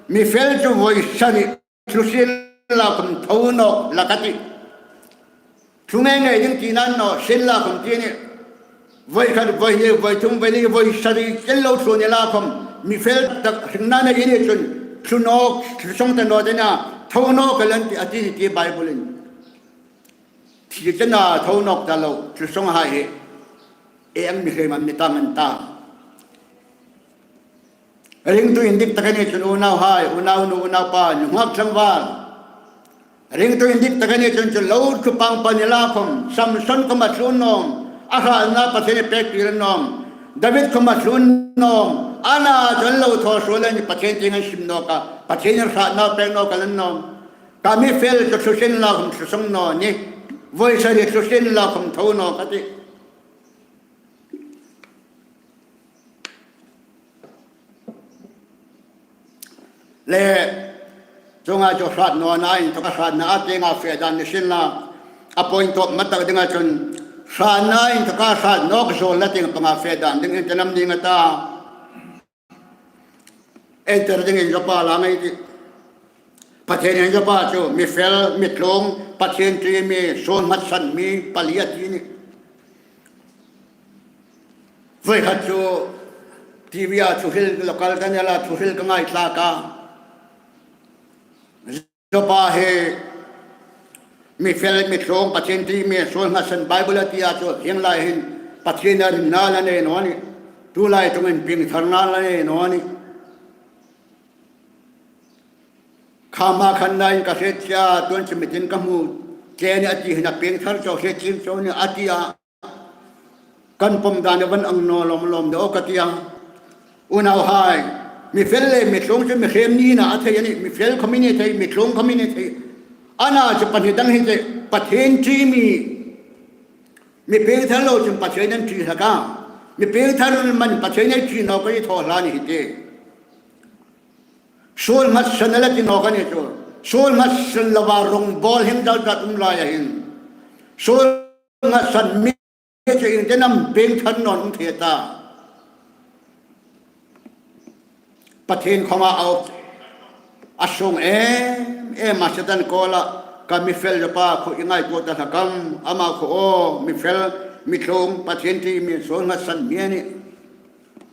mi fel chu voi sari, thlu sienlakhawm tho nawk hlak a tih. Thlu ngei ngei ding tina naw, sienlakhawm ti a nih. Voi khat, voi hni, voi thum, voi li, voi sari, chen lo thlu ni lakhawm, mi fel tak hringna nei i ni chun, thlu nawk, thlu sawng ta naw dena, tho nawk a lan ti a ti ni ti Bible-in. Thi chena tho nawk ta lo, thlu sawng hai hi, ei ang mihriem am ni ta ngan ta. Ringtu indik tak a ni chun unauhai, unaunu, unaupa, nunghak tlangval. Ringtu indik tak a ni chun chu lo thlu pang pa ni lakhawm, Samson khawma thlu nawm, a hratna Pathienin pek tir a nawm. David khawma thlu nawm, a na chun lo thaw suol a ni, Pathien tieng an sim nawk a, Pathienin hratna pek nawk a la nawm. Ka mi fel chu thlusin la khom thlusong naw ni. Voisa ri thlusin la khom tho naw ka ti. Le, chuonga chu hrat nawna inthawka hratna a tienga fe dan ni sien la, a point tawp ma tak dinga chun, hratna inthawka hrat nawk zuolna tieng panga fe dan ding inthawka ni nga ta. Enter dingin Joppa la ngai ti. Pathienin Joppa chu mi fel, mi tluong, Pathien ṭi mi, suol nghatsan mi, pali a ti ni. Voi khat chu T V a thuhril, local channel a thuhril ka ngaithlak a. Joppa hi mi fel, mi tluong, Pathien ṭi mi, suol nghatsan Bible a ti a chu, hieng lai hin Pathien a ringna la nei naw ni. Tulai chungin piengtharna la nei naw ni. Khama khan nain ka hriet che a, tuhin chu mitin ka hmu che ni a ti hin a piengthar chau hriet chim chau ni a ti a. Kan pawm dan a van ang naw lawm lawm de aw ka ti a. Unauhai, mi fel le mi tluong chu mihriem nina a thei a nih, mi fel khom a ni thei, mi tluong khom a ni thei. Ana chu pahni dang hi che, Pathien ṭi mi, mi piengthar lo chun Pathien an ṭi hlak a. Mi piengthar man Pathien ei ṭi naw ka ti thaw hla ni hi te. Suol nghatsan la ti naw ka ni chu. Suol nghatsan lova rawngbawl him dal dat um laia hin, suol nghatsan mi chu iengtin am piengthar naw um thei ta. Pathien khoma a, a sung em em a Setan kawla, ka mi fel Joppa khu i ngaituo ta hlak am, ama khu aw, mi fel, mi tluong, Pathien ṭi mi, suol nghatsan mi a nih.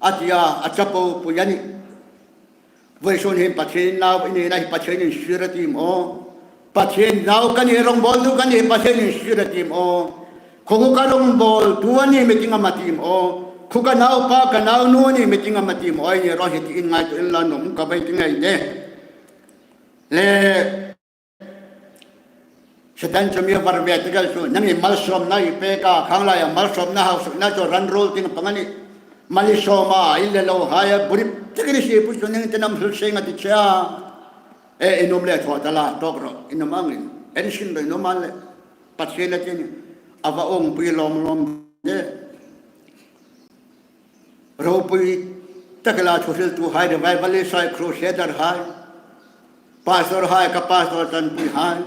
A ti a, a chapo pui a nih. Voisun hin Pathien nau i nina hi Pathienin sir a ti maw? Pathien nau ka ni, rawngbawltu ka ni hi Pathienin sir a ti maw? Khuo ka rawngbawltu a ni meeting am a ti maw? Khuo ka naupa, ka naunu a ni meeting am a ti maw? Ei ni raw hi ti in ngaituo inla nuom ka bai ti ngai de. Le Setan chu mi var ve tak el chu, nangin malsawmna i pek a, khang laia malsawmna hausakna chu ran ruol tieng pang a nih. Mal i sawm a, i le lo hai a, burip tak i ni si pui chu nangin tin am hril seng a ti che a. E, i nuom le thaw ta la, tawk rawh, i nuom angin. En sin rawh, i nuom a le. Pathien a ti a nih. A va awmpui lawm lawm de. Ropui tak la thuhriltuhai, revivalist hai, crusader hai, pastor hai, ka pastor chanpuihai,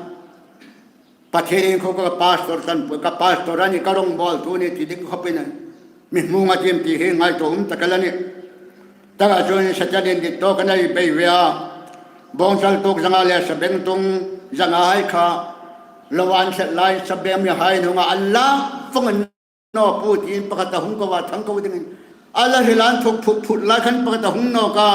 Pathienin khuo ka pastor chanpui, ka pastor a ni, ka rawngbawltu a ni ti ding khawpin mi hmu nghat iem ti hi ngaituo um tak el a nih. Taka chun Setanin dit tawk a nei bei ve a. Bawngchal tuk zanga le sabengtung zanga hai kha lo an set lai sabeng mi hai hnunga an la vawng an naw pu tiin pakhat a hung ko a, thang ko dingin. A la hril an thuk phut phut lai khan pakhat a hung nawk a.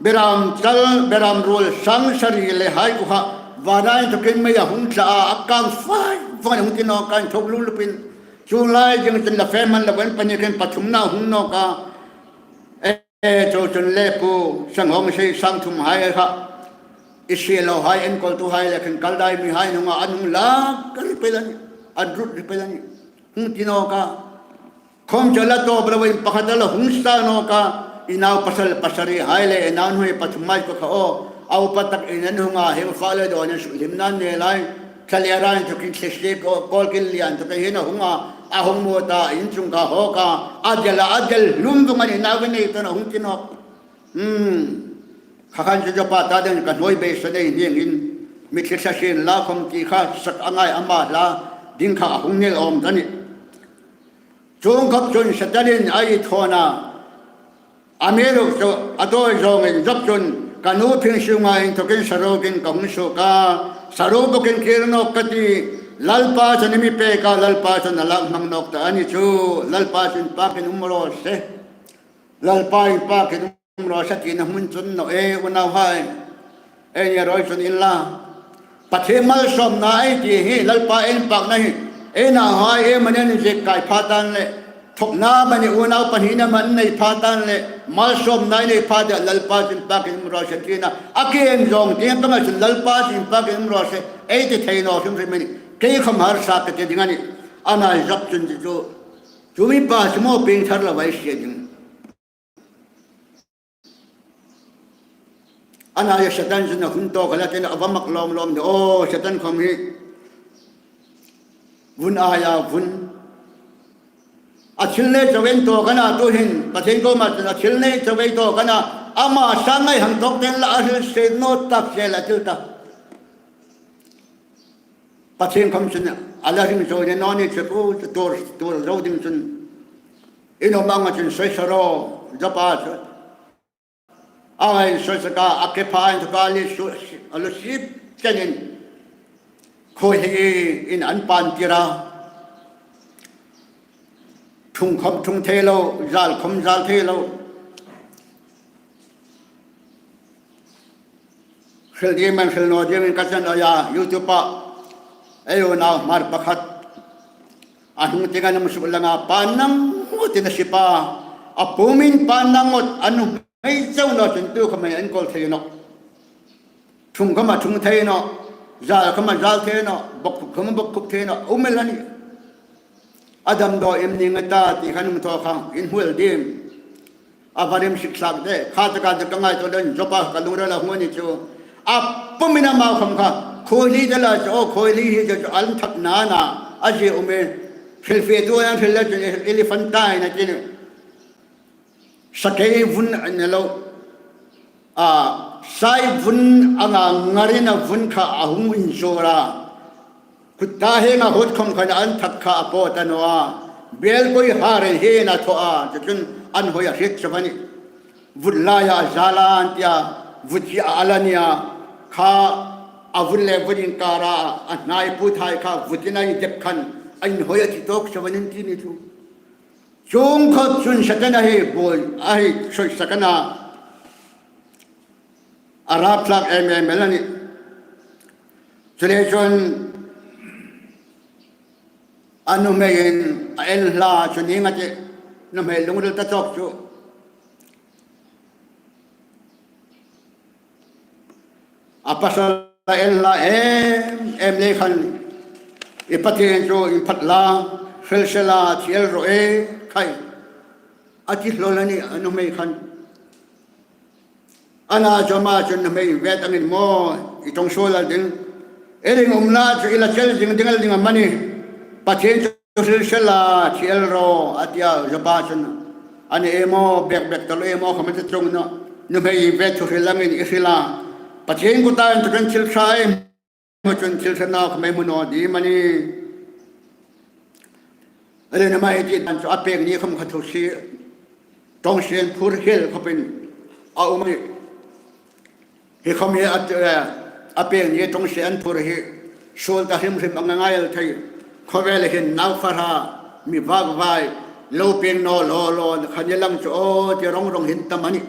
Beram chal, beram ruol sang sari le hai ku kha. Vana inthokin mei a hung tla a, a kang fai, fai hung ti nawk a, inthok lup lupin. Chu lai ding chun la fe man la wen panikin pathumna hung nawk a. E, chu chun le pu, sang hong sei sang thum hai kha. I si lo hai, enkawltuhai le khan kal dai mi hai hnunga an hung lak ri pei a nih, an rut ri pei a nih. Hung ti nawk a. Khawm chu la tawp lovin pakhat a la hung sa nawk a. I nau pasal pasarihai le i nau nuhmei pathumhai kha aw, a upa takin an hung a, hieng fale dawn an sukhlimna nei lai. Thlalera inthokin thli si ko, kawl kil lian inthokin hin a hung a, a hung maw ta, in chung kha hawk a, a del a, a del hlum vawng a nih, nau ve nei ta naw hung ti nawk. Hmm. Kha khan chu Joppa ta ding ka hnuoi beisei nei ning in, mi thli sa sin la khawm ti kha sak a ngai ama hla ding kha a hung nel awm ta nih. Chuong khawp chun Setanin a i thawn a, amiruokchu a tawi zawngin Job chun, ka nu phingsiunga inthokin sarukin ka hung suok a, saruk bawkin kir nawk ka ti, Lalpa chun a mi pek a, Lalpa chun a lak hmang nawk ta a ni chu, Lalpa chun pakin um raw se. Lalpa inpakin um raw se tina hmun chu a ni naw e, unauhai. Ei ni rawi chun inla, Pathien malsawmna ei ti hi, Lalpa inpakna hi, ei nauhai, ei mani an ziek kai pha tan le, thawkna mani unau pahnina mani nei pha tan le, malsawmna ei nei pha de, Lalpa chun inpakin um raw se tina, a kien zawng tieng panga chun Lalpa chun inpakin um raw se, ei ti thei naw hrim hrim a nih. Kei khawm harsa ka ti ding a nih. Ana Job chun chu, chu mi pa chu maw piengthar lo vai si ding. Ana hi Satan chun a hun tawk a la tin a va mak lawm lawm ni. Aw, Satan khawm hi vun aia vun. A thil nei chauh ei tawk a na, tuhin Pathien kuoma chun a thil nei chauh ei tawk a na. Ama sang ngai hang tawk ten la a hrilse naw tak che la thil ta. Pathien khawm chun a la hring zo ni naw ni chu, chu tur, tur zo ding chun. In um anga chun soi sa ro, Joba chu. A ngai soi sa ka, a ke pha inthoka li su, a lu sip chenin. Khuoihli in an pan tir a. Thung khawm thung thei lo, zal khawm zal thei lo. Hril ding man hril naw dingin ka chan aia YouTube-a ei unau Hmar pakhat a hnung tieng an um suk langa, pan nang ngawtin a sip a, a pumin pan nang ngawt an um hmei chau naw chun tu khawm an kawl thei nawh. Thung khawm a thung thei nawh, zal khawm a zal thei nawh, bawkkhup khawm a bawkkhup thei nawh, um el a nih. A damdawi em ni nga ta ti khan um thaw kha, in hmu el ding. A va rim sik sak de, kha taka de ka ngaituo den, Joba ka lungrila hmu a ni chu. A pumin amau khawm kha, khuoihli de la chu, aw, khuoihli hi chu, chu an thak na na, a zie um e. Hrilfietu an hril le chu, elephantine a ti ni. Sakei vun a ni lo. A, sai vun anga ngarin a vun kha a hung inzawr a. Kut ta hieng a hut khawm khan an thak kha a pawt a naw a. Belkoi har hi na thaw a, chu chun an hoi a hriet chauh a nih. Vut laia a zal a an tia, vut hi a al a nia. Kha a vun le vun inkara a hnai puthai kha vutin a indep khan a inhoi a ti tawk chauh a nih ti ni chu. Chuong khawp chun Satan a hi buoi, a hi soi sak a na. A rap thlak em em el a nih. Chuleiin chun a nuhmeiin a en hla chu ning a tih, nuhmei lungril ta tawk chu. A pasal a en hla em em lei khan, i Pathien chu inphat la, hril se la, thi el rawh e khai, a ti hlawl a nih a nuhmei khan. Ana chu ama chun nuhmei vet angin maw i ṭawng suol el ding, i ringumna chu i la chel zing ding el ding am a ni? Pathien chu hril se la, thi el rawh, a tia. Joba chun, a ni e maw, bek bek ta lo e maw, khawm a ti chuong nawh. Nuhmei vet chu hril angin i hril a, Pathien kuta inthawkin thil ṭha ei hmu chun thil ṭha naw khawm ei hmu naw ding am a ni? A le nama ei ti dan chu a pek ni khawm kha thu si, ṭawngsie phur hiel khawpin a um a nih. Hi khawm hi a, eh, a pek ni ṭawngsie an phur hi suol ta hrim hrim a ngai el thei. Khawvel hin nau fahra, mi vak vai, lo pieng naw law law kha ni lang chu aw ti rawng rawng hin tam a nih.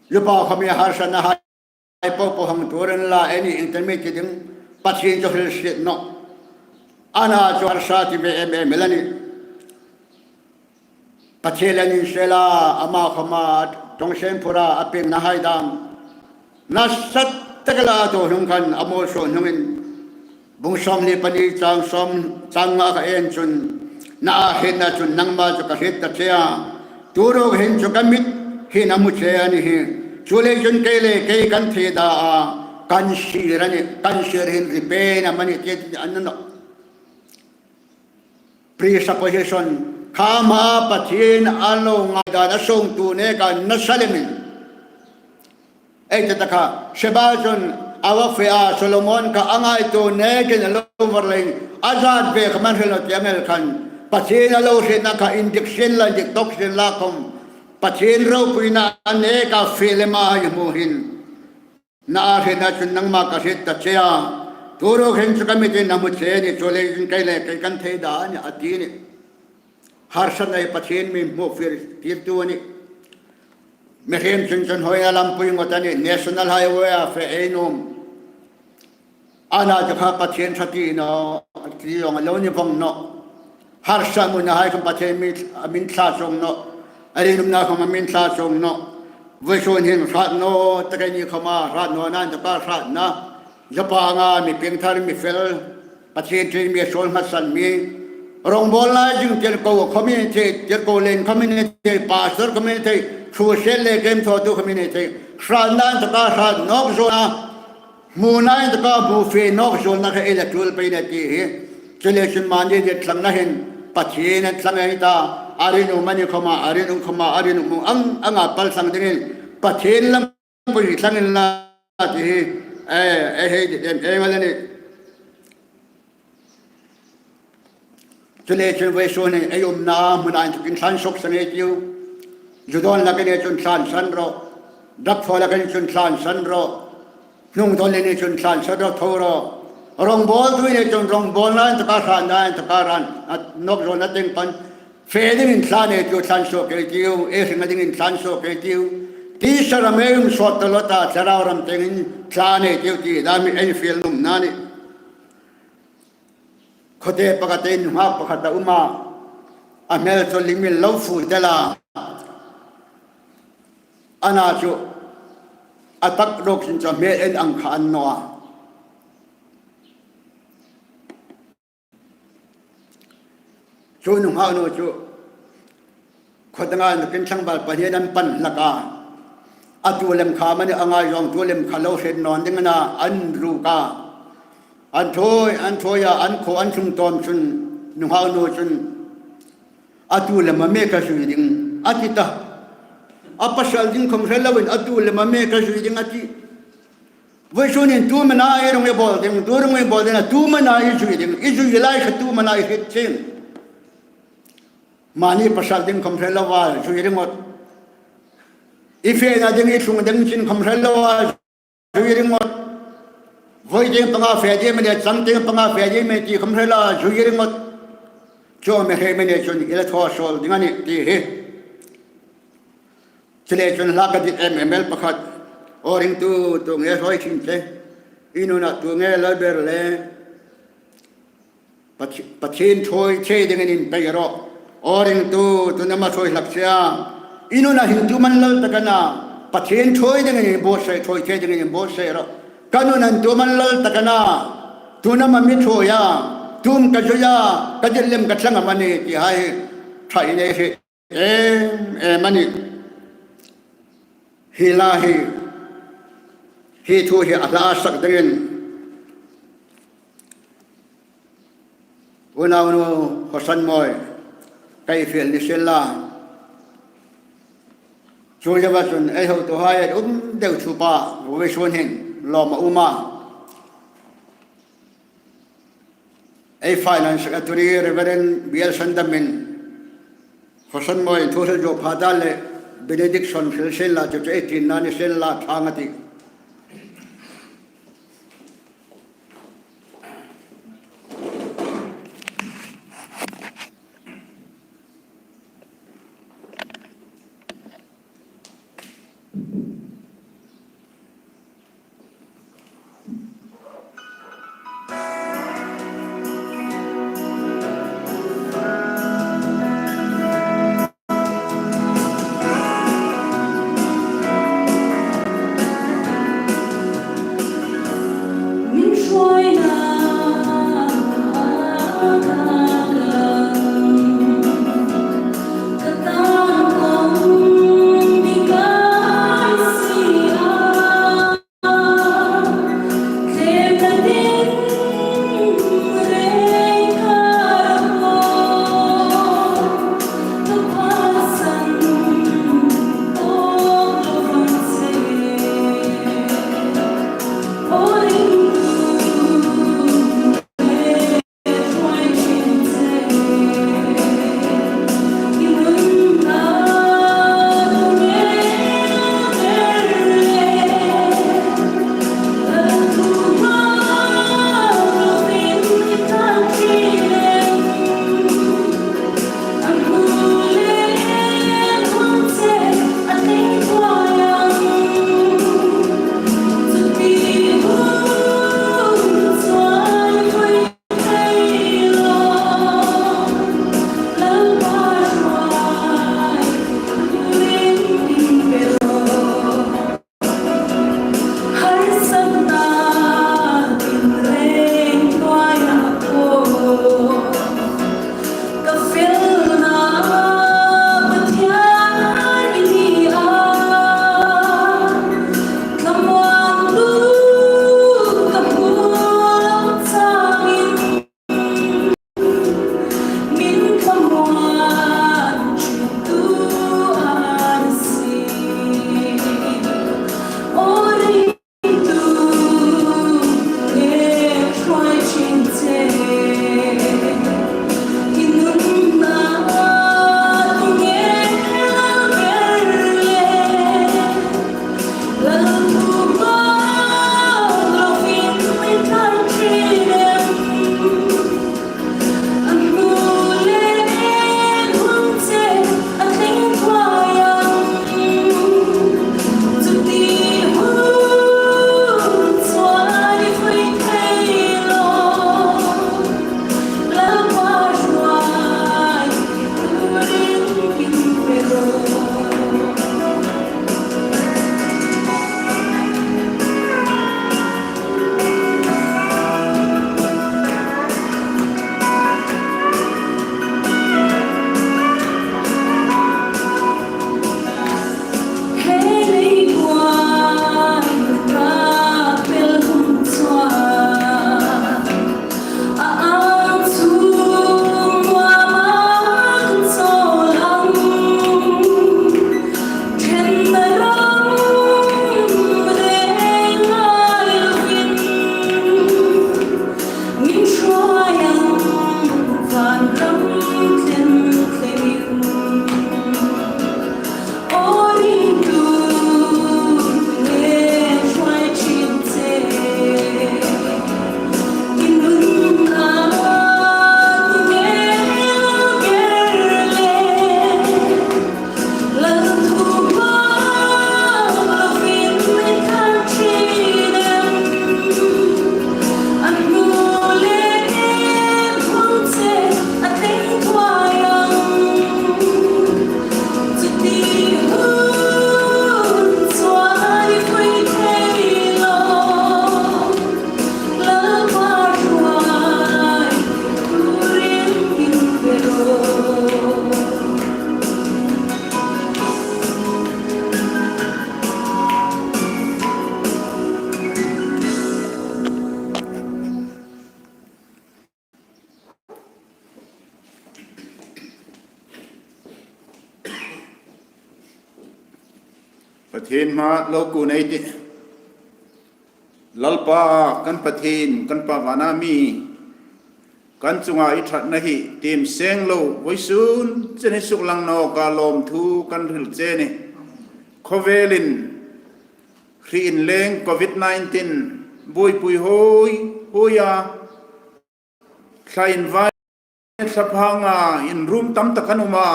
Joba khawm hi harsatna hai po po hang tuor inla, ei ni iengtin mi ti ding, Pathien chu hril hriet nawh. Ana chu harsa ti ve em em el a nih. Pathien le an insel a, ama khawma ṭawngsie phur a, a piengna hai dam. Nasa tak la a tu hnung khan a mualsuo hnungin, bung sawmhni pahni chang sawm, chang nga kha en chun, na a hrietna chun nangma chu ka hriet ta che a. Tu ruok hin chu ka mit hin a hmu che a ni hi. Chuleiin chun kei le kei kan thei da a, kan sir a nih, kan sir hin ripen am a ni ti an na nawh. Presupposition, kha hmaa Pathien a lo ngaidan a suongtu neka nasa lemin. Ei ti ta kha, Sheba chun a va fe a, Solomon kha a ngaituo nekin a lo var leiin, a zat ve khawm an hril naw ti ang el khan, Pathien a lo hrietna kha indik sien la, indik tawk sien la khawm, Pathien ropuina a neka fe lema a hmu hin. Na a hrietna chun nangma ka hriet ta che a. Tu ruok hin chu ka mitin a hmu che a nih, chuleiin kei le kei kan thei da a nih, a ti a nih. Harsatna hi Pathien mi hmu fie tirtu a nih. Mihriem chun chun hoina lampui ngawt a nih, National Highway-a fe ei nuom. Ana chu kha Pathien ṭha ti naw, ti zawng a lo ni vong nawh. Harsa hmuna hai khawm Pathien mi, a min thla chuong nawh. A rinumna khawm a min thla chuong nawh. Vawisun hin hrat naw tak ei ni khawma, hrat nawna inthoka hratna. Joba anga mi piengthar, mi fel, Pathien ṭi mi, a suol nghatsan mi, rawngbawl lai zing tirko khawm a ni thei, tirko lien khawm a ni thei, pastor khawm a ni thei, Thu hriet le kem thawtu khawm ei ni thei. Hratna inthoka hrat nawk zuolna, hmuna inthoka hmu fe nawk zuolna kha ei la tul pei a nih ti hi. Chuleiin chun mani dithlangna hin Pathien an thlang ei ta. A rinum a ni khawma, a rinum khawma, a rinum ang anga pal thlang dingin Pathien lampui thlang inla ti hi, eh, ei hei dit em em a la nih. Chuleiin chun vawisun hin ei umna hmuna inthokin thlân suok seng ei tiu. Zu dawn lak ei ni chun thlân san rawh. Drug thaw lak ei ni chun thlân san rawh. Hnungdawl ei ni chun thlân san rawh, thaw rawh. Rawngbawltu ei ni chun rawngbawlna inthoka hratna inthoka ran, a nawk zuolna tieng pan fe dingin thlân ei tiu, thlân suok ei tiu, ei hringna dingin thlân suok ei tiu. Tisa ram ei um sawt ta lo ta, thlarau ram tiengin thlân ei tiu ti dam ei fiel nuomna a nih. Khawte pakhatin nunghak pakhat a um a, a hmel chu lim in lo fuk tel a. Ana chu a tak ruok sin chu a hmel en ang kha a ni naw a. Chu nunghak nu chu khaw danga inthokin tlangval pahni an pan hlak a. A tu lem kha amani a ngaizawngtu lem kha lo hriet naw dingin an ruk a. An thawi, an thawi a, an khaw an tlung tawm chun nunghak nu chun, "A tu lem am ei ka zui ding?" a ti ta. A pasal ding khawm hre loin, "A tu lem am ei ka zui ding?" a ti. Vawisun hin tu am a na ei ring ei bawl ding, tu ring ei bawl ding, a tu am a na ei zui ding, ei zui lai kha tu am a na ei hriet ching. Mani pasal ding khawm hre lo a, zui ringawt. Ei fena ding, ei tlung ding chin khawm hre lo a, zui ringawt. Vawi tieng panga fe ding am a ni, chang tieng panga fe ding am a ni ti khawm hre lo a, zui ringawt. Chu mi hre mi ni chun ei la thaw suol ding a nih ti hi. Chuleiin chun hla ka dit em em el pakhat. Aw ringtu, tu nge hrawi thin che. I nuna tu nge lo ber le. Pathi-, Pathien thawi thei dingin inpei rawh. Aw ringtu, tu nama thawi hlak che a. I nuna hin tu am a ni lal tak a na. Pathien thawi dingin inbuotsai, thawi thei dingin inbuotsai rawh. Ka nuna hin tu am a ni lal tak a na. Tu am a mi thawi a. Tu am ka zui a. Ka dit lem ka thlang amani ti hai. Ṭha ei nei hre. Em, em a nih. Hi la hi, hi thu hi a hla sak dingin. Unau nu Hosan Mawi, ka fiel ni sien la. Chu zoa chun ei hotuhai um deu chu pa, vawisun hin lawm a um a. Ei Finance Secretary Reverend B L Sandam-in Hosan Mawi thu hril zo pha ta le benediction hril sien la, chu chu ei ṭinna ni sien la, ṭhang a tih. Pathien hma lo kun ei tih. Lalpa kan Pathien, kan Pa vana mi, kan chunga i ṭhatna hi tiem seng lo, vawisun chen i suklang nawka lawmthu kan hril che a nih. Khawvelin hri inleng covid nineteen buoipui huoi huoi a, thla invai, thla phanga inrum tam tak an um a,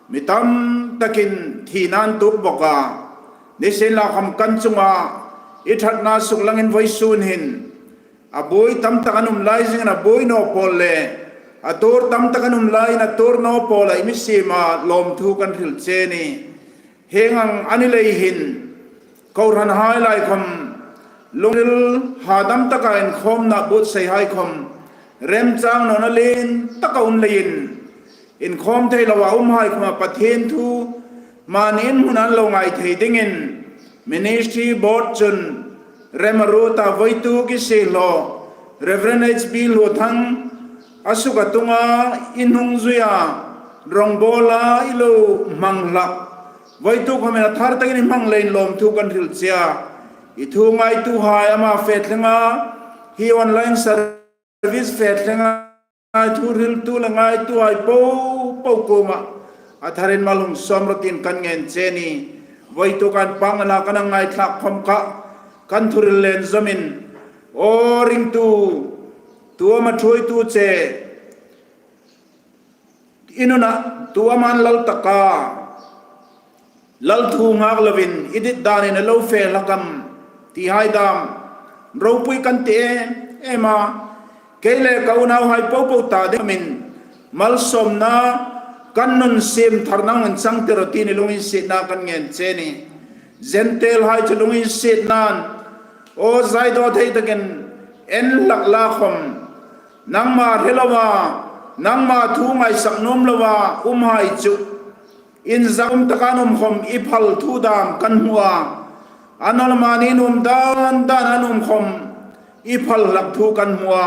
mi tam takin thina an tuok bawk a. Nisienlakhawm kan chunga i ṭhatna suklangin vawisun hin a buoi tam tak an um lai zingin a buoi naw pawl le a tuor tam tak an um laiin a tuor naw pawla i mi siema lawmthu kan hril che a nih. Hieng ang a ni lei hin, kohranhai lai khawm lungril hadam taka inkhawmna buotsaihai khawm remchang nawna lien taka um leiin, inkhawm thei loa umhai khawma Pathien thu mani inhmun an lo ngai thei dingin, Ministry Board chun rem a ruot a, vawituk i siehlaw Reverend H B Hluothang a suk a tunga i hnung zuia rongbawla i lo hmang hlak, vawituk khawmin a thar takin i hmang leiin lawmthu kan hril che a. I thu ngaituhai ama fe thlenga, hi online service fe thlenga thu hriltu le ngaituhai popo kuoma a tharin mal hung sawm rawh tiin kan ngen che a nih. Vawituk an pangana kan hang ngaithlak khawm kha kan thuhril len zawmin, aw ringtu, tu ama thuoitu che, i nuna tu ama an lal taka lal thu nghak lovin i dit danin a lo fe hlak am tihai dam ropui kan ti em em a. Kei le ka unauhai popo ta dingin malsawmna kan nun siem tharna hung inchangtir rawh tiin i lunginsietna kan ngen che a nih. Gentile hai chu lunginsietnain, aw zaidaw thei takin en hlak la khawm, nangma hre loa, nangma thu ngaisak nuom loa umhai chu inzak um taka an um khawm i phal thu dam kan hmu a. A nawleh mani nuom dan dan an um khawm i phal hlak thu kan hmu a.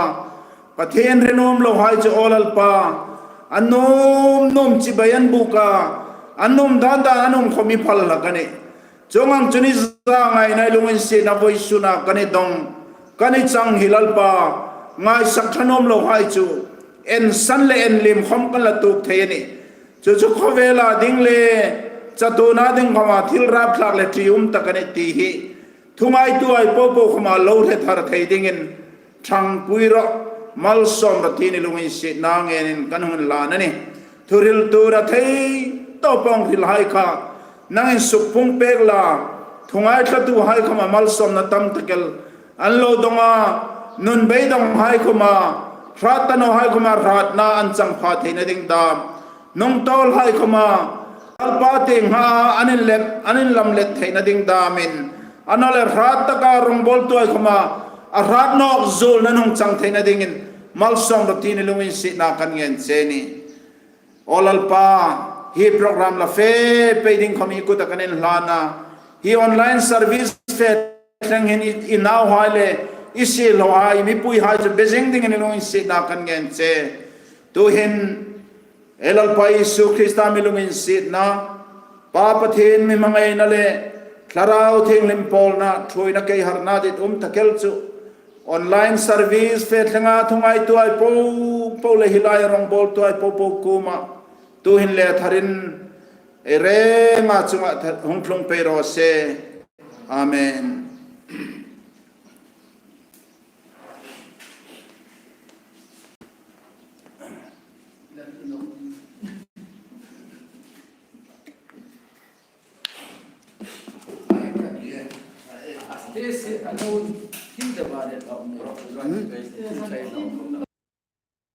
Pathien hre nuom lohai chu, aw Lalpa, an nuom nuom chibai an buk a, an nuom dan dan an um khawm i phal hlak a nih. Chuong ang chun i zangaina, i lunginsietna vawisuna kan i dong, kan i chang hi Lalpa, ngaisak ṭha nuom lohai chu ensan le enliem khawm kan la tuok thei a nih. Chu chu khawvela ding le chatuona ding khawma thil rapthlak le ṭium tak a nih ti hi thu ngaituhai popo khawma lo hre thar thei dingin ṭhangpui rawh, malsawm rawh tiin i lunginsietna ngenin kan hung inhlan a nih. Thuhriltu a thei tawpa hung hrilhai kha nangin sukpung pek la, thu ngaithlatuhai khawma malsawmna tam tak el an lo dong a, nun beidawnghai khawma hrat ta nawhai khawma hratna an chang pha theina ding dam, nungtawlhai khawma Lalpa tienga an inlem, an inlamlet theina ding damin, a nawleh hrat taka rongbawltuhai khawma a hrat nawk zuolna hung chang theina dingin malsawm rawh tiin i lunginsietna kan ngen che a nih. Aw Lalpa, hi program la fe pei ding khawm i kuta kan inhlan a, hi online service fe thleng hin i, i nauhai le i siehlawhai, i mipuihai chu be zing dingin i lunginsietna kan ngen che. Tuhin ei Lalpa Isu Krista mi lunginsietna, Pa Pathien mi hmangaina le Thlarau Thienghlim pawlna, ṭhuoina, keiharna ditum tak el chu online service fe thlenga thu ngaituhai popo le hi laia rongbawltuhai popo kuoma tuhin le tharin ei renga chunga thar-, hung tlung pei raw se. Amen.